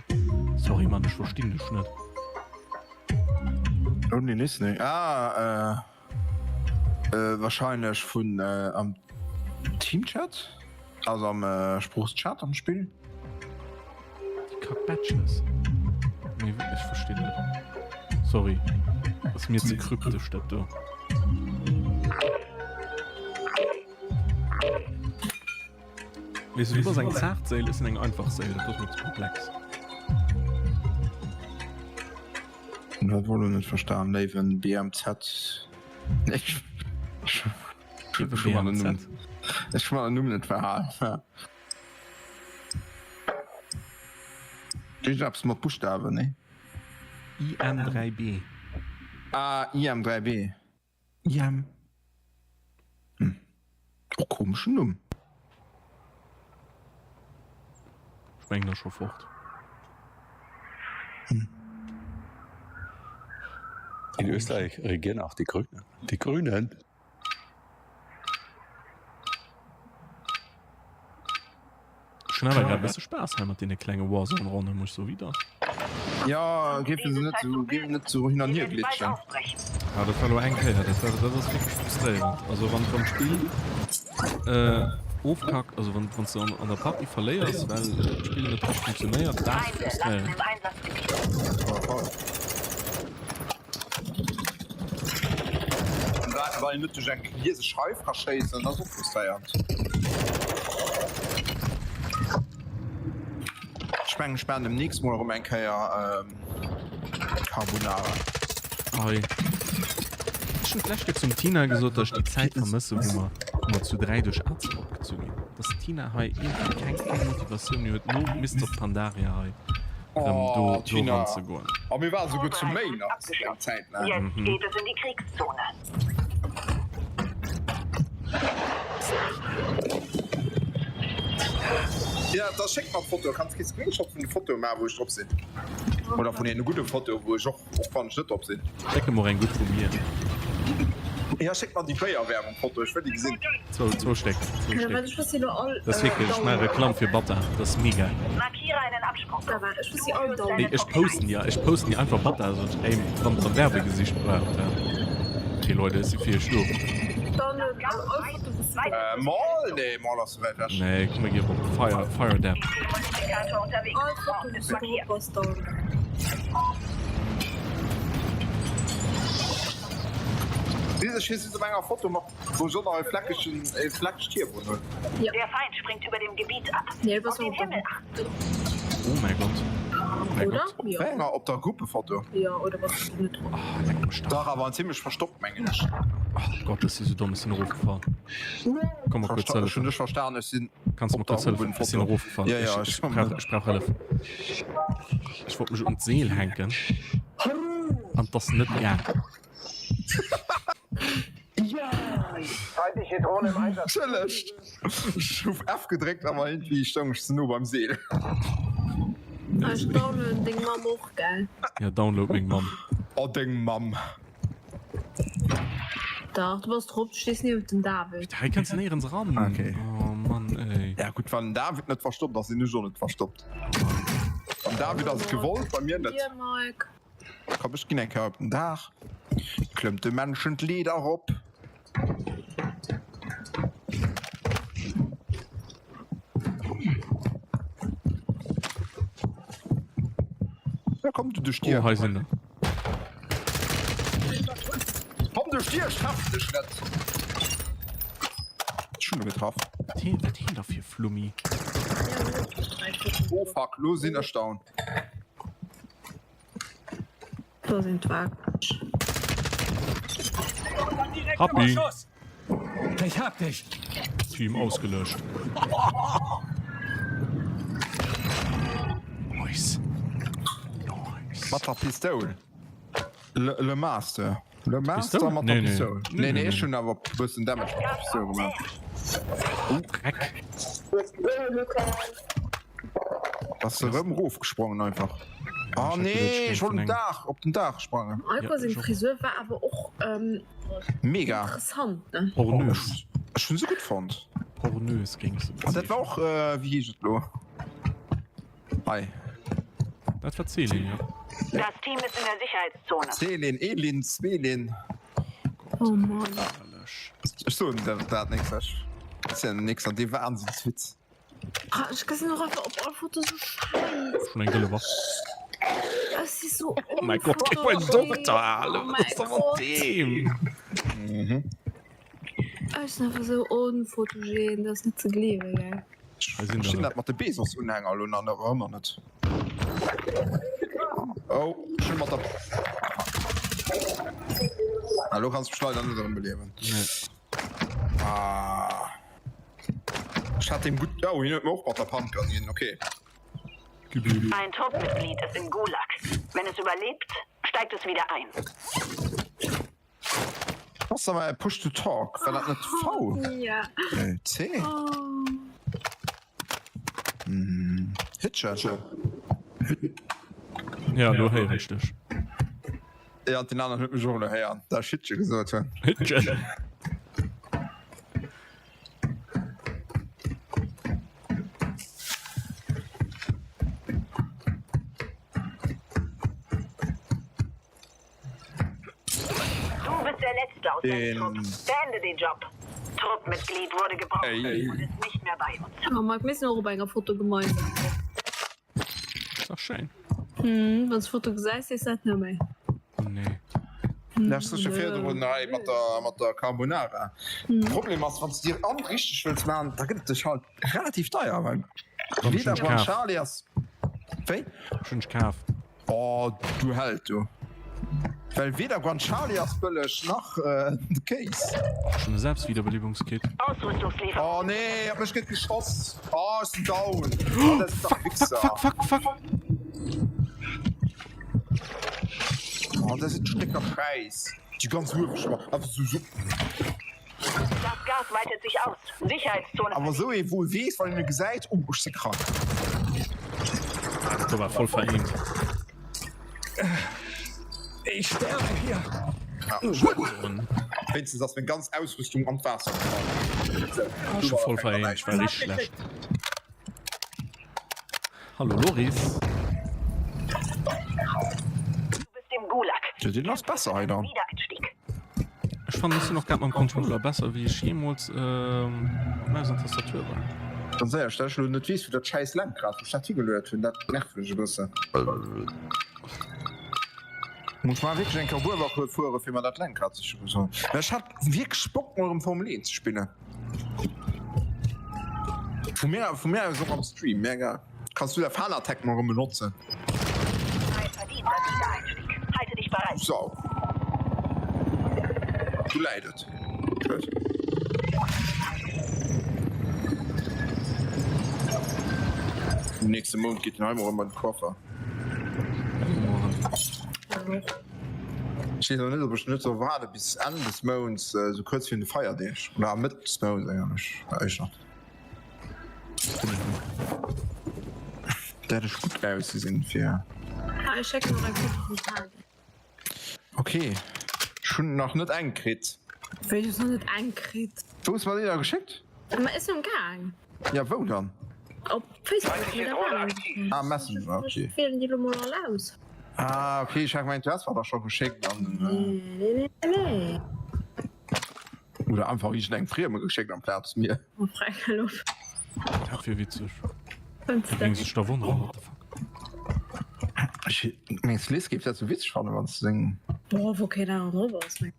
Sorry Mann, ech verstinn dech net.
Only listening, ah äh, wahrscheinlech vun am Teamchat, also am Sproochchat am Spill.
Déi Kack-Batches. Nee, ech verstinn net. Sorry. Ass mir ze kryptesch dat do. Weess du, du bass eng zaart Séil, ech sinn eng einfach Séil, dat ass mir ze komplex.
Dat wollt elo net verstan, léiwen BMZ. Ech hu mer den Numm net verhal. Iergend eppes mat Buschtawen, nee?
IM3B.
Ah, IM3B. IM. Hm. Och komeschen Numm.
Ech mengen ass scho fort.
Hm.
In Österreich regieren auch die Grünen. Die Grünen?
Ech hunn awer grad e bësse Spaass hei mat deene klenge Warzone-Ronnen, muss ech soen, wéi dat.
Jo, géif se net sou, géif net sou hin an hier glitschen.
Ah, dat war lo eng Kéier, dat war, dat ass wierklech frustréierend. Also wann, wann d'Spill ofkackt, also wann, wann s de an, an der Partie verléiers, well d'Spill net richteg funktionéiert, dat ass frustréierend.
Wann een net duerch eng gliese Scheif ka schéissen, ass och frustréierend. Ech mengen ech maan demnächst mol erëm eng Kéier Carbonara.
Hei. Ech hunn d'lescht Kéier zum Tina gesot, dass ech déi Zäit vermësse wou mer, wou mer zu 3 duerch Azeroth gezu ginn. Dass d'Tina hei iergendwéi keng, keng Motivatioun méi huet no Mists of Pandaria hei. Erëm do,
Oh,
do
Tina.
ranzegoen.
A mir waren souguer zu méi nach eng Zäit laang.
Jetzt geht es in die Kriegszone.
Ja, da schéck mer d'Foto. Kanns kee Screenshot vun de Fotoe maachen, wou ech drop sinn? Oder vun enge gudde Fotoe, wou ech och, och wann ech net drop sinn.
Schéck em och eng gutt vu mir.
Ja, schéck mer déi Béierwerbung-Foto, ech wëll déi gesinn.
Zwou, zwou Stéck, zwou Stéck. Dat ass wierklech, ech maache Reklamm fir Bata, dat ass mega. Ey, ech posten déi, ech posten déi einfach Bata, also ey, wann der Werbegesicht braucht, ja. Okay, Leute, ech si fir iech do.
Äh, Mall? Nee, Mall ass ze wäit ewech.
Nee, komm mir gi op Fire, Fire Dep.
Siehst du, ech si op enger Foto mat Wou soll nach e fleckegen, e fleckegt Hiem un hunn?
Der Feind springt über dem Gebiet ab. Auf den Himmel achten.
Oh mäi Gott. Oh mäi
Oder?
Gott.
Jo.
Wéi enger? Op der Gruppefoto?
Jo, oder bass du net drop?
Ah, leck mech dach.
Dach, awer zimlech verstoppt, mengen ech.
Oh Gott, ech si sou domm, ech sinn erofgefall. Komm mer kuerz
Ech hunn
hëllefen.
dech verstan, ech sinn
Kanns du
op
mer
der
kuerz hëllefen? Ech sinn
Rubenfoto.
erofgefall.
Ja, ja,
Ech,
ech
ech brauch, ech brauch Hëllef. Ech wollt mech un d'Seel hänken an 't ass net gaang.
Feindliche Drohne im Einsatz.
Entschëllegt, ech hu F gedréckt, awer iergendwéi stoung ech ze no beim Seel.
Ech downloaden deng Mamm och, gell?
Ja, download meng Mamm.
Oh, deng Mamm.
Dach, du bass drop, du stees niewent dem David.
Hei kënns de néierens eran.
Okay.
Oh Mann, ey.
Ja gutt, wann den David net verstoppt ass, sinn ech och net verstoppt. Beim David ass et gewollt, bei mir net.
Dir, Mike.
Komm ech ginn eng Kéier op den Daach. Klëmmt de Männchen d'Leeder erop. Ja komm du duerch d'Dier.
Oh hei sinn der.
Komm duerch d'Dier, ech treffen dech net. Ech hunn e getraff.
Wat heen da fir Flummi?
Oh fuck, lo sinn ech down.
Do sinn d'Wagen.
Hab ihn.
Ich hab dich.
Team ausgelöscht. Nice. Nice.
Mat der Pistoul. Le, le Master. Le Master
Pistoul?
mat der
Nee, nee.
Pistoul.
Nee,
Nee, nee,
nee,
ech hunn awer e bëssen Damage mat der Pistoul gemaach.
Dreck.
Ass erëm rofgesprongen einfach. Oh nee, ech wollt um Daach, op den Daach sprangen.
Aiko seng Frisur war awer och
mega
interessant ne?
Pornös.
Ech hunn se gutt fonnt.
Pornös géing se
An dat war och, wéi heescht et lo? Hei.
Dat war d'Céline, jo.
Das Team ist in der Sicherheitszone.
Céline, Elin, Zwelin.
Oh Mann.
Ech soen dat nix, ech zielen nix an dee Wahnsinnswitz.
Ah, ech gesinn och einfach op all Foto sou scheiss.
Schon eng gëlle Waff.
Ech si sou
Oh mein Gott, geh mal Doktor, Alter.
Oh
Was ist da mat deem?
Mhm.
Ech sinn einfach sou onfotogen, dat ass net ze gleewen, gell.
Ech verstinn dat mat de Bezos-Unhänger elo nach ëmmer net. Oh, ech hunn mat der. Ah, elo kanns du mech leider net erëm beliewen.
Nee.
Ah. Ech hat deem gutt. Oh, hien huet mer och mat der Pumpgun ginn, okay.
Ein Truppmitglied ist im Gulag. Wenn es überlebt, steigt es wieder ein.
Ass awer e Push to Talk, war dat net V?
Ja.
Nee, C? Hitcher?
Ja, elo héieren ech dech.
Ja, deen aneren huet mech och elo héieren, dat ech Hitche gesot hunn.
Hitche.
Du bist der Letzte aus deinem Trupp. Beende den Job. Truppmitglied wurde gebraucht und ist nicht mehr bei uns.
Oh Mike, mir sinn och op enger Foto gemeinsam drop.
Ass dach schéin.
Hm, wanns Foto gesäis, sees dat net méi.
Nee.
Ech sech jo virdrun hei mat der mat der Carbonara. Problem ass, wann s de dir an richteg wëlls maachen, da gëtt et dech halt relativ deier, well weder Guanciale ass wéi?
Ech hunn dech kaf.
Oh du Held du. Well weder Guanciale ass bëlleg nach de Kéis.
Ech hunn e Selbstwiederbelebungskit.
Oh nee, op mech gëtt geschoss. Oh ech sinn down. Oh dat sinn dach Wichser.
Fuck, fuck, fuck, fuck.
Oh dat sinn Stécker Schäiss. Déi ganz uewesch war awer sou sou.
Das Gas weitet sich aus. Sicherheitszone
Awer sou ee wou e weess wann een e gesäit, oh ech si krank.
Do war voll vereent.
Ich sterbe hier.
Wéinstens ass meng ganz Ausrüstung an d'Waasser gefall.
Ech hu voll vereent, ech war richteg schlecht. Hallo Loris.
Jo deen ass besser hei dann.
Ech fannen ech sinn och grad mam Controller besser wéi ech jeemols mat Maus an Tastatur war.
Ganz éierlech, dat ech elo net weess wou dat schäiss Lenkrad wou ech dat higeluet hunn, dat nervt mech e bëssen. Muss mar wierklech eng Kéier op Uewerkuer fuere fir mer dat Lenkrad siche goen. Mä ech hat wierklech Bock mol erëm Formel 1 ze spillen. Vu mir, vu mir aus och am Stream, mir egal. Kanns du der Fanatec mol erëm benotzen. Sau. Du läit et. Tschüss. Nächste Mount geet den hei mol erëm bei den Coiffer. Ech weess awer net, ob ech net soll waarde bis Enn des Mounts, esou kuerz virun de Feierdeeg, oder Mëtt des Mounts eigentlech éischter. Dat ech gutt ausgesinn fir.
Ah, ech schécken och eng Foto vum Tali.
Ok, ech hunn nach net eng kritt.
Wéi, du hues nach net eng kritt?
Wou hues mer déi da geschéckt?
Ma ech sinn am Gaang.
Ja, wou dann?
Op Facebook, mee da waren se.
Ah, Messenger, ok.
Ech wielen déi lo mol all aus.
Ah, ok, ech hat gemengt, du häss mer der scho geschéckt an.
Nee, nee, nee, nee.
Oder einfach iergendengem Frieme geschéckt amplaz mir.
Oh, Fräck, op.
Dat wier witzeg. Da géing sech da wonneren, what the fuck.
Ech mengs d'Liz géif dat sou witzeg fannen, wann s de seng.
Boah, wou keen aner drop ass, meng.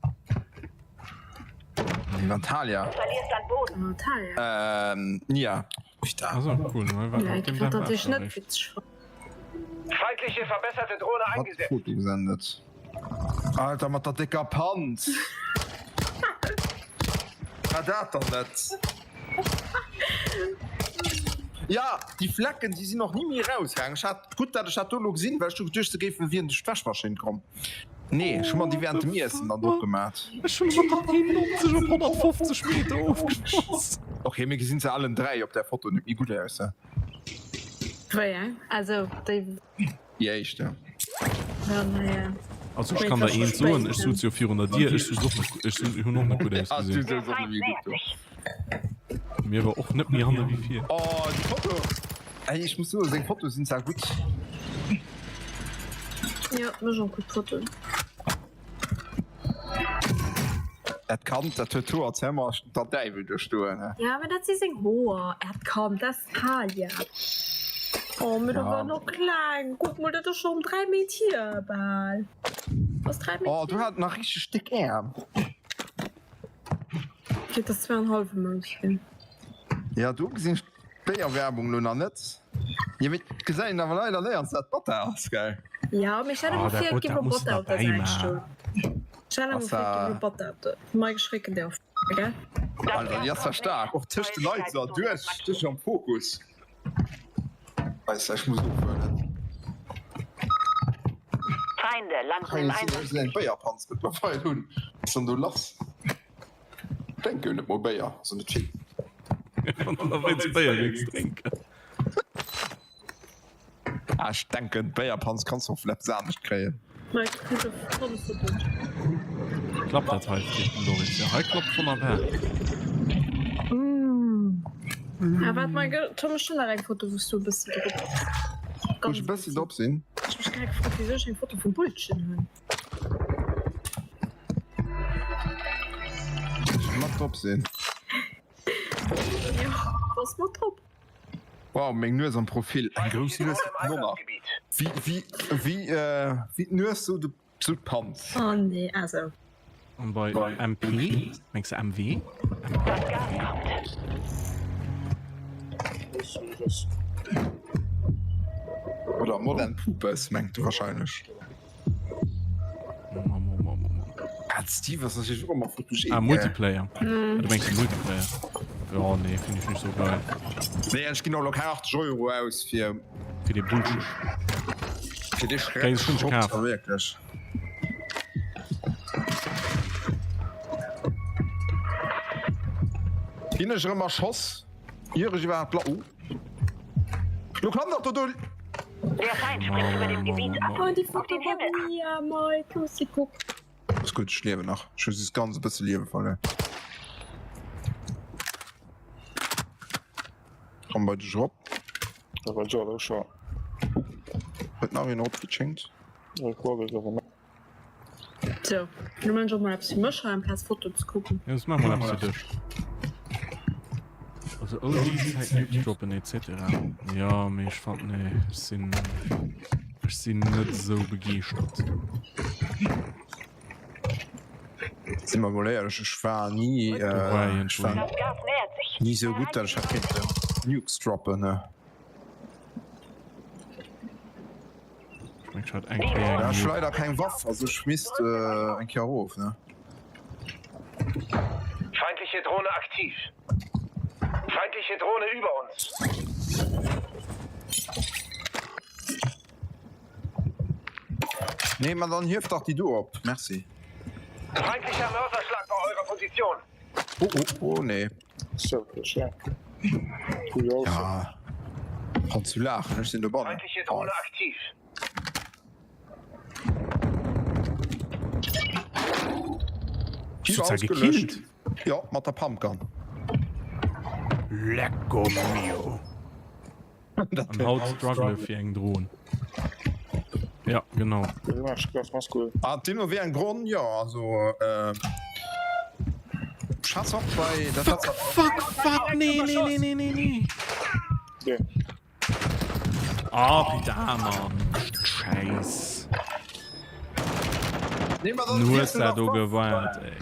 Nee, wann d'Talia.
Du verlierst an Boden.
Ah, Talia.
Ähm, Nia.
Also, cool, ne? War
Ja,
op
ich
dem
fand
Dag
dat
war
ich
schon
net
echt.
witzeg fand.
Feindliche verbesserte Drohne
Hat
eingesetzt.
Foto gesendet. Alter, mat der décker Panz. War dat dann net? Ja, déi Flecken, déi sinn och ni méi erausgaangen. Ech hat, gutt, dat ech dat do elo gesinn, well ech hu geduecht, se géife wien duerch d'Wäschmaschinn komm. Nee, ech hu mer déi während dem Iessen dann drop gemat.
Ech hunn mat der P90 op 150 Meter ofgeschoss.
Ok, mir gesinn se allen 3 op der Foto net méi gutt aus, he?
Wéi eng? Also déi.
Déi éischt, ja.
Ja, naja.
Also ech kann der eent soen, ech suz jo virun der Dier, ech suz och net, ech suz, hunn och net gutt ausgesinn.
Ah, du souz och net méi gutt do.
Mir war och net méi hanne wéi vir.
Oh, déi Foto! Ey, ech muss soen, seng Fotoe sinn zwar gutt.
Jo, mech och gutt Fotoen.
Dat Kand, dat huet d'Hoer zermer der Däiwel duerchdoen, he.
Ja, mä dat si seng Hoer. Äert Kand, dat ass d'Talia. Oh, mä do war nach kleng. Kuck mol, dat ass scho rëm 3 Méint hier, bal. Ass 3 Méint
Oh, du
hier?
hat nach richteg déck Äerm.
Okay, dat ass zwee an hallwe Mount hier.
Ja, do gesinn ech. D'Béierwerbung lo nach net. Jo mee et gesäit een awer leider néierens dat Botter ass, gell?
Ja, mee stell der
Oh,
mol
dat
vir et
Botter
géif lo
muss
Botter op der
derbäi
Säit
man.
stoen. Stell der mol
Ass
vir et géif lo
da.
Botter op der. Mike ech récken dir auf, gell?
Alter, déi ass zwar staark, och tëscht de Leit sou erduerch, duerch am Fokus. Weis, ech muss ofhuelen.
Feinde landen im
Ech
Einsatz.
sinn eng Béierpanz mëttlerweil hunn. Wat ass dann do lass? Drénke jo net mol Béier, also net vill.
Wann du nach wéinst Béier géings drénken.
Ah, ech denken Béierpanz kanns du och vun eppes anescht kréien.
Mike, kriss e Pommes
Klappt dat hei, freet den Doris. Jo, hei klappt wonnerbar.
Ah, waart mol, Tom, ech hunn nach eng Foto, wou s du e bëssi drop bass.
Wou ech e bëssi drop sinn?
Ech mech grad gefrot, wisou ech eng Foto vum Bullchen hunn.
Ech mat drop sinn?
Jo, bass mat drop.
Wow, meng Nues am Profil, eng grouss Nues Nonner. Wéi, wéi, wéi, wéi d'Nues sou de, sou d'Panz.
Oh nee, also.
An bei MP, mengs de MW? MP,
MW. Oder Modern Poopes mengt de wahrscheinlech. Ah, Steve ass natierlech och ëmmer fotogen.
Ah, Multiplayer. Ah, du mengs de Multiplayer. Jo, nee, finn ech nicht sou geil.
Nee, ech ginn och lo keng 80 Euro aus fir.
Fir dee Bullshit.
Fir dee Schreck.
Schrott,
wierklech. Ginn ech erëm erschoss? Ier ech iwwerhaapt bla. Oh. Lo klamm dach do do.
Der Feind springt über dem Gebiet ab.
Oh, die
Auf
Foto
den Himmel
war
achten.
mia, Mike, Lucy, guck.
Ass gutt, ech liewen nach. Ech hu just ganz e bësse Liewe verluer. Komm bei dech erop. Huet nach een eropgechinkt?
Sou, lo man ech och mol eppes fir mech hei amplaz Foto ze kucken.
Jo, maach mol eppes fir dech. Also ouni Zäit Nukes droppen etc. Jo, mee ech fand, nee, ech sinn, ech sinn net esou begeeschtert.
Si mer mol éierlech, ech war ni, ech war ni esou gutt, datt ech hätt kéinten Nukes droppen. Ja, ech hu leider keng Waff, also ech misst eng Kéier erof, ne?
Feindliche Drohne aktiv. Feindliche Drohne über uns.
Nee, ma dann hief dach déi do op. Merci.
Feindlicher Mörserschlag bei eurer Position.
Oh, oh, oh, nee. Ja. Kannst du laachen, ech sinn dobannen.
Feindliche Drohne aktiv.
Gi
Hast du
ausgelöscht.
gekillt?
Ja, mat der Pumpgun.
Lecco mio. An haut struggle fir eng Dron. Ja, genau.
Ah, deemno wéi eng Dron, jo, also äh, ech hat och bei dat
Fuck, fuck, fuck, nee, nee, nee, nee, nee, nee. Ah, putain, Mann. Scheiß.
Nee, ma dann
Nu
wiessel
hues dat
dach
do
d'Waff.
gewaart, ey.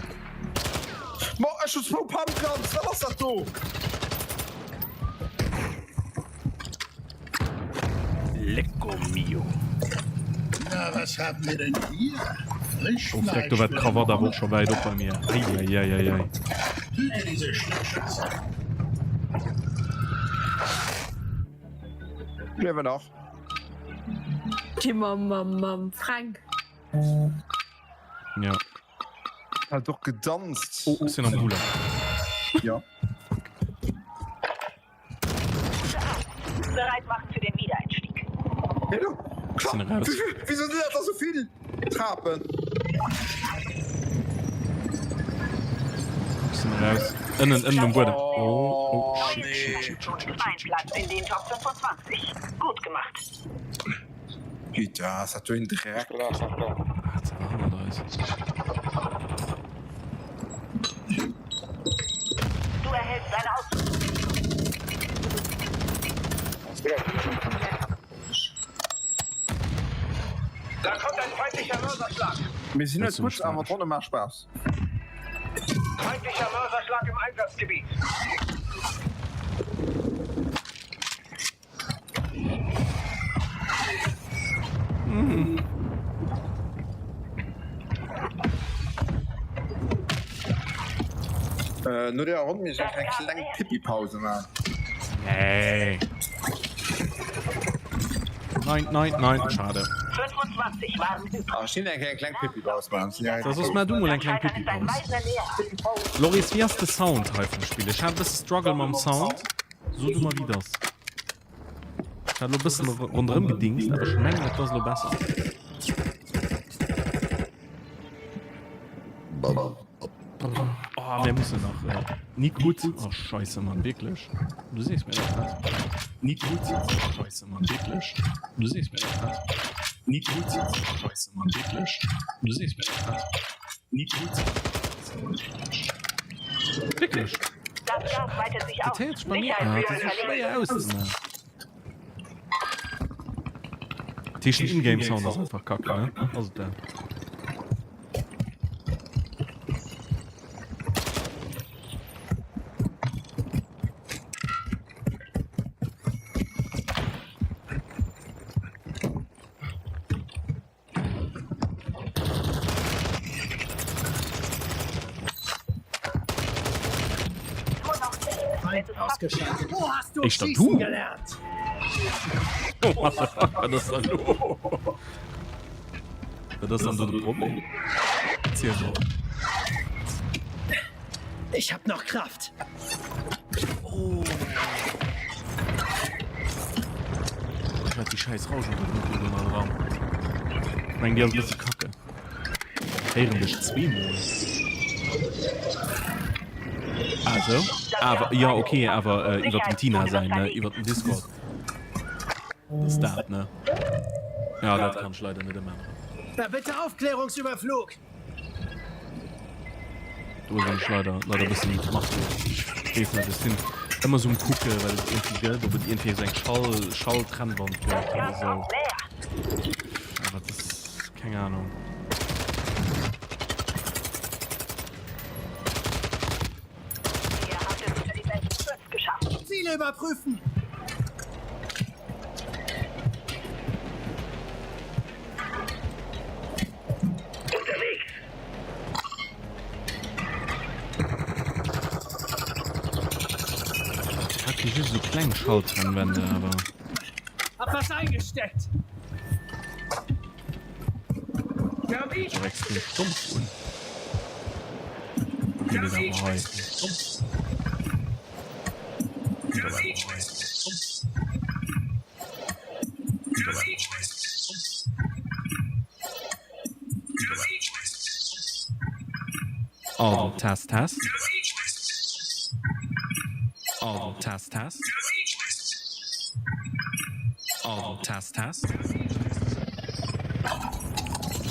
Ma ech hu zwou Pumpguns, wat ass dat do?
Lecco mio.
Na, was haben wir denn hier?
Oh, Freck,
Frischfleisch
do war
für den
d'Krawatt awer och scho wäit op bei mir. Eieieiei.
Töte diese Schnellschützen.
Liewen nach.
Déi mam, mam, mam Fränk.
Ja.
Hat och gedanzt.
Oh, ech sinn am Gulag.
Ja.
Bereit machen für den Wiedereinstieg.
Hallo.
Ech sinn raus.
Wieso sinn dat da sou vill Trapen?
Ech sinn raus. Ënnen, ënnen um Buedem. Oh, oh, shit, shit, shit, shit, shit,
Ein Platz in den Top 25. Gut gemacht.
Putain, ass dat do een Dreck.
Ah, ze war hannert eis.
Du erhältst eine Aus
Da kommt ein feindlicher Mörserschlag.
Mir sinn net gutt, awer d'Ronne maacht Spaass.
Feindlicher Mörserschlag im Einsatzgebiet.
No deeër Ronn misst ech eng kleng Pippipause man.
Nee. Nein, nein, nein, schade.
25 waren übrig.
Ah, ech sinn eng eng kleng Pippipause man.
Da soss mar du mol eng kleng Pippipause. Loris, wéi ass de Sound hei vum Spill? Ech hat e bësse Struggle mam Sound. So du mer wéi et ass. Ech hat elo e bëssen ronderëm gedingst, awer ech mengen et ass elo besser. Oh, mir mussen nach. Äh, nicht gut. Oh, scheiße, Mann, wirklich. Du siehst mir das nicht. Nicht gut. Oh, scheiße, Mann, wirklich. Du siehst mir das nicht. Nicht gut. Oh, scheiße, Mann, wirklich. Du siehst mir das nicht. Nicht gut. Scheiße, Mann, wirklich. Wirklich.
Das Gas weitet sich aus.
Dat héiert sech bei mir. Ah, dat ass sou schwéier auszemaachen. Dat heescht, den Ingame-Sound ass einfach kacke, ne? Ass et dat?
Wo hast du
Éischter
schießen
du?
gelernt?
Oh, what the fuck, wat ass dann lo? Wat ass dann do de Problem? Erziel mol.
Ich hab noch Kraft.
Ech hat déi scheiß Rauschunterbrückung do nach dran. Ech meng déi ass e bësse kacke. Héieren dech zweemol. Ah sou? Awer jo ok, awer iwwer dem Tina säin, ne? Iwwer den Discord. Ass dat, ne? Ja, dat kann ech leider net ëmänneren.
Na bitte Aufklärungsüberflug!
Do sinn ech leider leider e bëssen machtlos. Ech weess net, ech sinn ëmmer sou um kucke wat et iergendwéi gëtt, ob et iergendwéi esou eng Schall Schalltrennwand gëtt oder esou. Awer et ass keng Ahnung.
Ziele überprüfen!
Hat hier just so kleng Schalltrennwände, awer.
Hab was eingesteckt.
Awer extrem stumpf un. Okay, nee, awer hei. Also, Test, Test. Also, Test, Test. Also, Test, Test.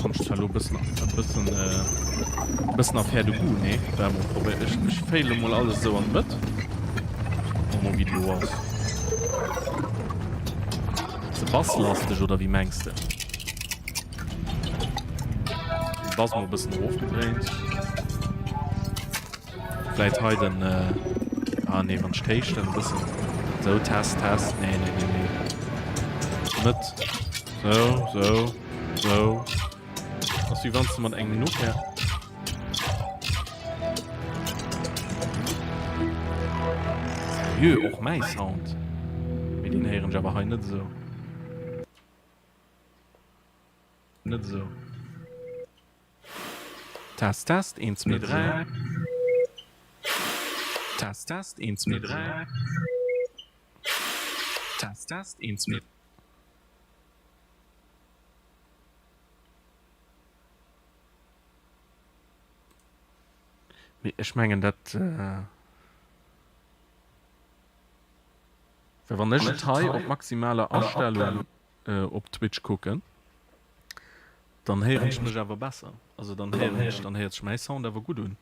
Fand ich zwar lo bëssen, e bëssen, äh, bëssen affaire de goût, nee? War mol probéiert. Ech, ech féile mol alles esou an d'Mëtt. Mol wéi et lo ass. Ze basslasteg oder wéi mengs de? Den Bass mol e bëssen erofgedréint. Vläit hei den ah nee wann ech d'Héicht dann e bëssen sou Test Test nee nee nee nee net sou sou sou ass wéi wann s de mat engem Nokia Seriö och mäi Sound mee deen héieren ech awer hei net esou. Net esou. Test Test 1 2 3 Test Test 1 2 3 Test Test 1 2 Mee ech mengen dat well wann ech et hei op maximaler Astellung op Twitch kucken, dann héieren ech mech awer besser. Also dann héieren ech, dann héiert sech mäi Sound awer gutt un.